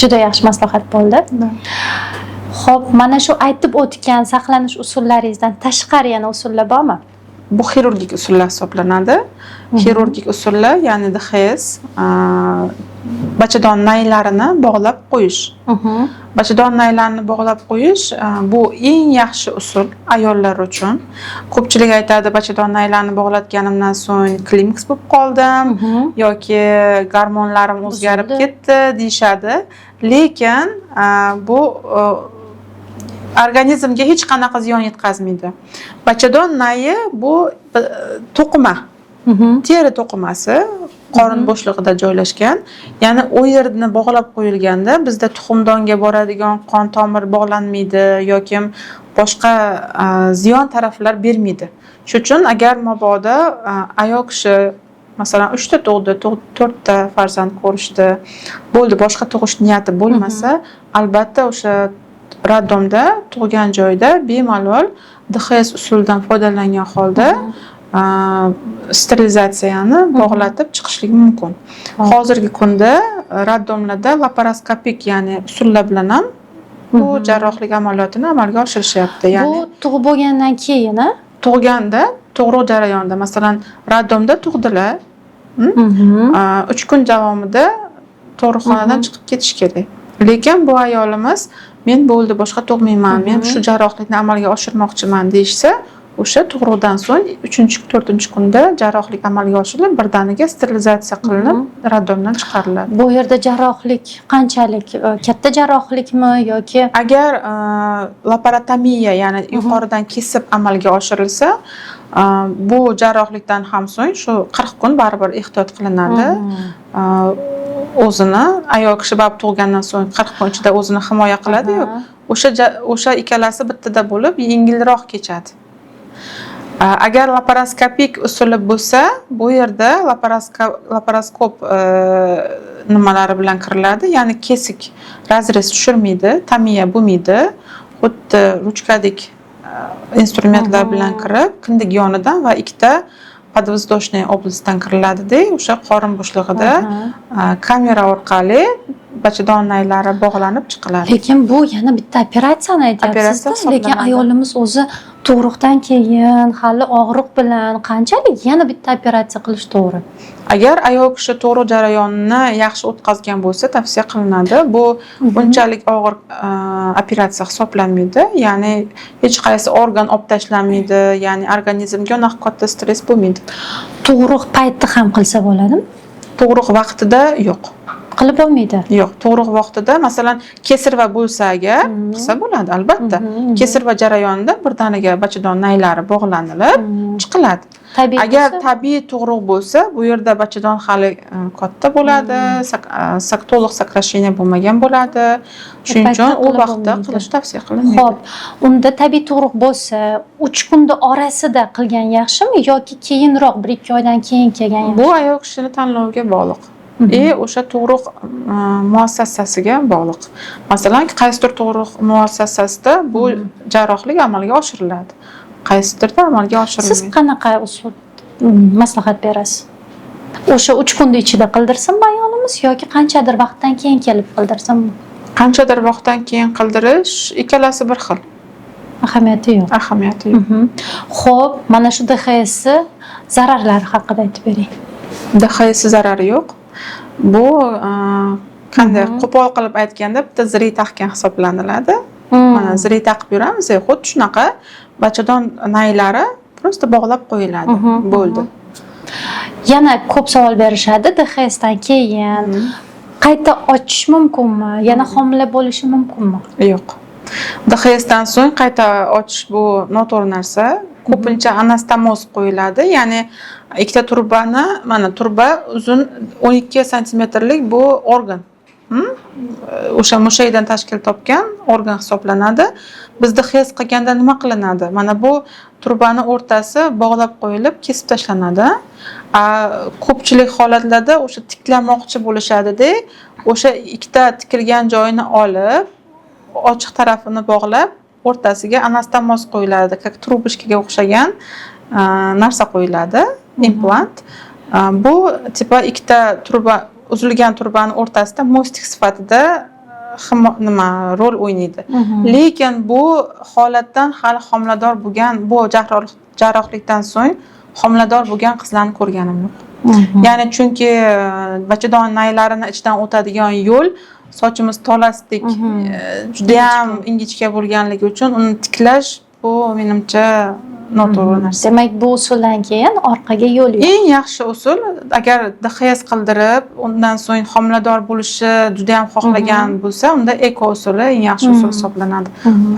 Juda yaxshi maslahat bo'ldi. Xo'p, mana shu aytib o'tgan saqlanish usullaringizdan tashqari yana usullar bormi? Bu xirurgik usullar hisoblanadi. Xirurgik usullar, ya'ni ДХС, bachadon naylarini bog'lab qo'yish. Bachadon naylarini bog'lab qo'yish, bu eng yaxshi usul ayollar uchun. Ko'pchilik aytadi, bachadon naylarini bog'latganimdan so'ng klimaks bo'lib qoldim yoki gormonlarim o'zgarib Buzildi. ketdi deyishadi. Lekin bu organizmga hech qanaqa ziyon yetkazmaydi. Bachadon nayi bu to'qima, teri to'qimasi, qorin bo'shlig'ida joylashgan. Ya'ni u yerni bog'lab qo'yilganda bizda tuxumdonga boradigan qon tomir bog'lanmaydi yoki boshqa ziyon taraflar bermaydi. Shuning uchun agar mabodo ayol kishi, masalan, uchta tug'di, to'rtta farzand ko'rishdi, bo'ldi, boshqa tug'ish niyati bo'lmasa, albatta o'sha роддом da, tug'gan joyda bemalol ДХС usulidan foydalangan holda sterilizatsiyani bog'latib chiqishlik mumkin. Hozirgi kunda роддом larda laparoskopik, ya'ni usullar bilan ham bu jarrohlik amaliyotini amalga oshirishyapti. Ya'ni Bu tug'ib bo'lgandan keyin, a? Tug'ganda, tug'ruq jarayonida, masalan, роддом da tug'dilar, 3 kun davomida tug'ruqxonadan chiqib ketish kerak. Lekin bu ayolimiz men bo'ldi, boshqa tug'mayman, men shu jarrohlikni amalga oshirmoqchiman deyishsa, o'sha tug'ruqdan so'ng uchinchi, to'rtinchi kunda jarrohlik amalga oshirilib, birdaniga sterilizatsiya qilinib, роддом dan chiqariladi. Bu yerda jarrohlik qanchalik, katta jarrohlikmi yoki Agar laparotomiya, ya'ni yuqoridan kesib amalga oshirilsa, bu jarrohlikdan ham so'ng shu 40 kun baribir ehtiyot qilinadi. O'zini ayol kishi baribir tug'gandan so'ng 40 kun ichida o'zini himoya qiladi-yu, o'sha ikkalasi bittada bo'lib, yengilroq kechadi. Agar laparoskopik usuli bo'lsa, bu yerda laparoskop nimalari bilan kiriladi, ya'ni kesik, разрез tushirmaydi, tomiya bo'lmaydi. Xuddi ruchkadek instrumentlar bilan kirib, kindik yonidan va ikkita подвздошный область dan kiriladida, o'sha qorin bo'shlig'ida kamera orqali bachadon naylari bog'lanib chiqiladi. Lekin bu yana bitta operatsiyani Operatsiya aytyapsiz-da, lekin hisoblanadi. ayolimiz o'zi tug'ruqdan keyin hali og'riq bilan qanchalik yana bitta operatsiya qilish to'g'ri? Agar ayol kishi tug'ruq jarayonini yaxshi o'tkazgan bo'lsa, tavsiya qilinadi. Bu bunchalik og'ir operatsiya hisoblanmaydi. Ya'ni hech qaysi organ olib tashlanmaydi, ya'ni organizmga unaqa katta stress bo'lmaydi. Tug'ruq payti ham qilsa bo'ladimi? Tug'ruq vaqtida yo'q. Qilib bo'lmaydi. Yo'q, tug'ruq vaqtida, masalan, кесарево bo'lsa agar, qilsa bo'ladi, albatta. Кесарево jarayonida birdaniga bachadon naylari bog'lanilib chiqiladi. Tabiiy Agar bo'lsa? tabiiy tug'ruq bo'lsa, bu yerda bachadon hali katta bo'ladi, to'liq сокращение bo'lmagan bo'ladi. Shuning paytda uchun u qilib vaqtda bo'lmaydi. qilish tavsiya qilinmaydi. Xo'p, unda tabiiy tug'ruq bo'lsa, 3 kunda orasida qilgan yaxshimi yoki keyinroq 1-2 oydan keyin kelgan yaxshimi? Bu ayol kishini tanloviga bog'liq. И o'sha tug'ruq muassasasiga bog'liq. Masalan, qaysidir tug'ruq muassasasida bu jarrohlik amalga oshiriladi. Qaysidirda amalga Siz oshirilmaydi. qanaqa usul maslahat berasiz? O'sha 3 kunni ichida qildirsinmi ayolimiz yoki qanchadir vaqtdan keyin kelib qildirsinmi? Qanchadir vaqtdan keyin qildirish, ikkalasi bir xil. Ahamiyati yo'q. Ahamiyati yo'q. Xo'p, mana shu ДХС zararlari haqida aytib bering. ДХС zarari yo'q. Bu qanday qo'pol qilib aytganda, bitta zirh taqgan hisoblaniladi. Mana, zirh taqib yuramiz, xuddi shunaqa bachadon naylari просто bog'lab qo'yiladi. Bo'ldi. Yana ko'p savol berishadi, ДХС dan keyin qayta ochish mumkinmi? Yana homila bo'lishi mumkinmi? Yo'q. ДХС dan so'ng qayta ochish bu noto'g'ri narsa. Ko'pincha anastomoz qo'yiladi. Ya'ni ikkita trubani, mana, truba uzun 12 santimetrlik, bu organ. O'sha mushakdan tashkil topgan organ hisoblanadi. Biz ДХС qilganda nima qilinadi? Mana bu trubani o'rtasi bog'lab qo'yilib, kesib tashlanadi. A ko'pchilik holatlarda o'sha tiklamoqchi bo'lishadida, o'sha ikkita tikilgan joyini olib, ochiq tarafini bog'lab, o'rtasiga anastomoz qo'yiladi, как трубочка ga o'xshagan narsa qo'yiladi, implant. Bu типа ikkita truba, uzilgan trubani o'rtasida мостик sifatida nima rol o'ynaydi. Lekin bu holatdan hali homilador bo'lgan, bu jarrohlikdan so'ng homilador bo'lgan qizlarni ko'rganim yo'q. Ya'ni chunki bachadon naylarini ichidan o'tadigan yo'l sochimiz tolasidek judayam ingichka bo'lganligi uchun uni tiklash, bu menimcha, noto'g'ri narsa. Demak, bu usuldan keyin orqaga yo'l yo'q. Eng yaxshi usul, agar ДХС qildirib, undan so'ng homilador bo'lishi judayam xohlagan bo'lsa, unda ЭКО usuli eng yaxshi usul hisoblanadi.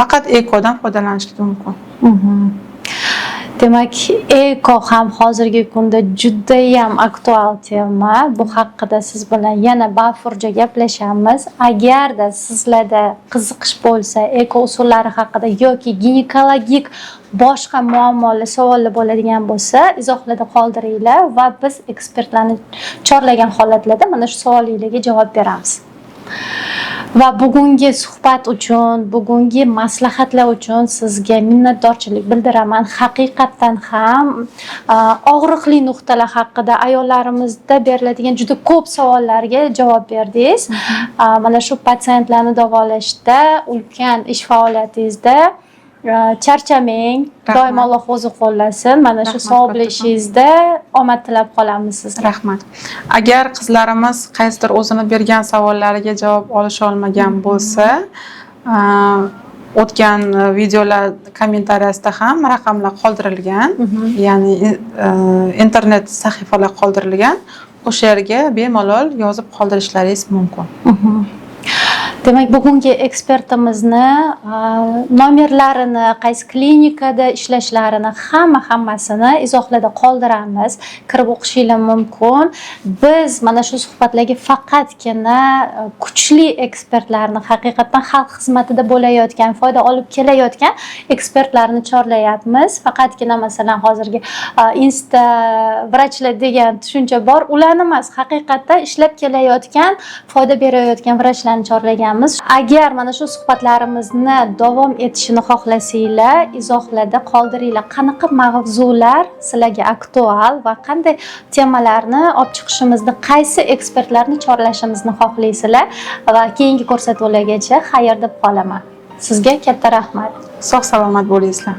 Faqat ЭКО dan foydalanishlik mumkin. Demak, ЭКО ham hozirgi kunda judayam aktual tema. Bu haqida siz bilan yana bafurja gaplashamiz. Agarda sizlarda qiziqish bo'lsa, ЭКО usullari haqida yoki ginekologik boshqa muammolar, savollar bo'ladigan bo'lsa, izohlarda qoldiringlar va biz ekspertlarni chorlagan holatlarda mana shu savolinglarga javob beramiz. Va bugungi suhbat uchun, bugungi maslahatlar uchun sizga minnatdorchilik bildiraman. Haqiqatdan ham og'riqli nuqtalar haqida ayollarimizda beriladigan juda ko'p savollarga javob berdingiz. Mana shu patsientlarni davolashda ulkan ish faoliyatingizda charchamang. Rahmat. Doim Alloh o'zi qo'llasin. Mana shu Rahmat, savobli kattakon. ishingizda omad tilab qolamiz sizga. Rahmat. Agar qizlarimiz qaysidir o'zini bergan savollariga javob olisha olmagan bo'lsa, o'tgan videolar kommentariyasida ham raqamlar qoldirilgan, ya'ni internet sahifalar qoldirilgan. O'sha yerga bemalol yozib qoldirishlaringiz mumkin. Demak, bugungi ekspertimizni nomerlarini, qaysi klinikada ishlashlarini, hamma hammasini izohlarda qoldiramiz, kirib o'qishinglar mumkin. Biz mana shu suhbatlarga faqatgina kuchli ekspertlarni, haqiqatdan xalq xizmatida bo'layotgan, foyda olib kelayotgan ekspertlarni chorlayapmiz. Faqatgina, masalan, hozirgi insta vrachlar degan tushuncha bor, ularni emas, haqiqatda ishlab kelayotgan, foyda berayotgan vrachlarni chorlaganmiz. Agar mana shu suhbatlarimizni davom etishini xohlasanglar, izohlarda qoldiringlar, qanaqa mavzular sizlarga aktual va qanday temalarni olib chiqishimizni, qaysi ekspertlarni chorlashimizni xohlaysizlar. Va keyingi ko'rsatuvlargacha xayr deb qolaman. Sizga katta rahmat. Sog' salomat bo'lingizlar.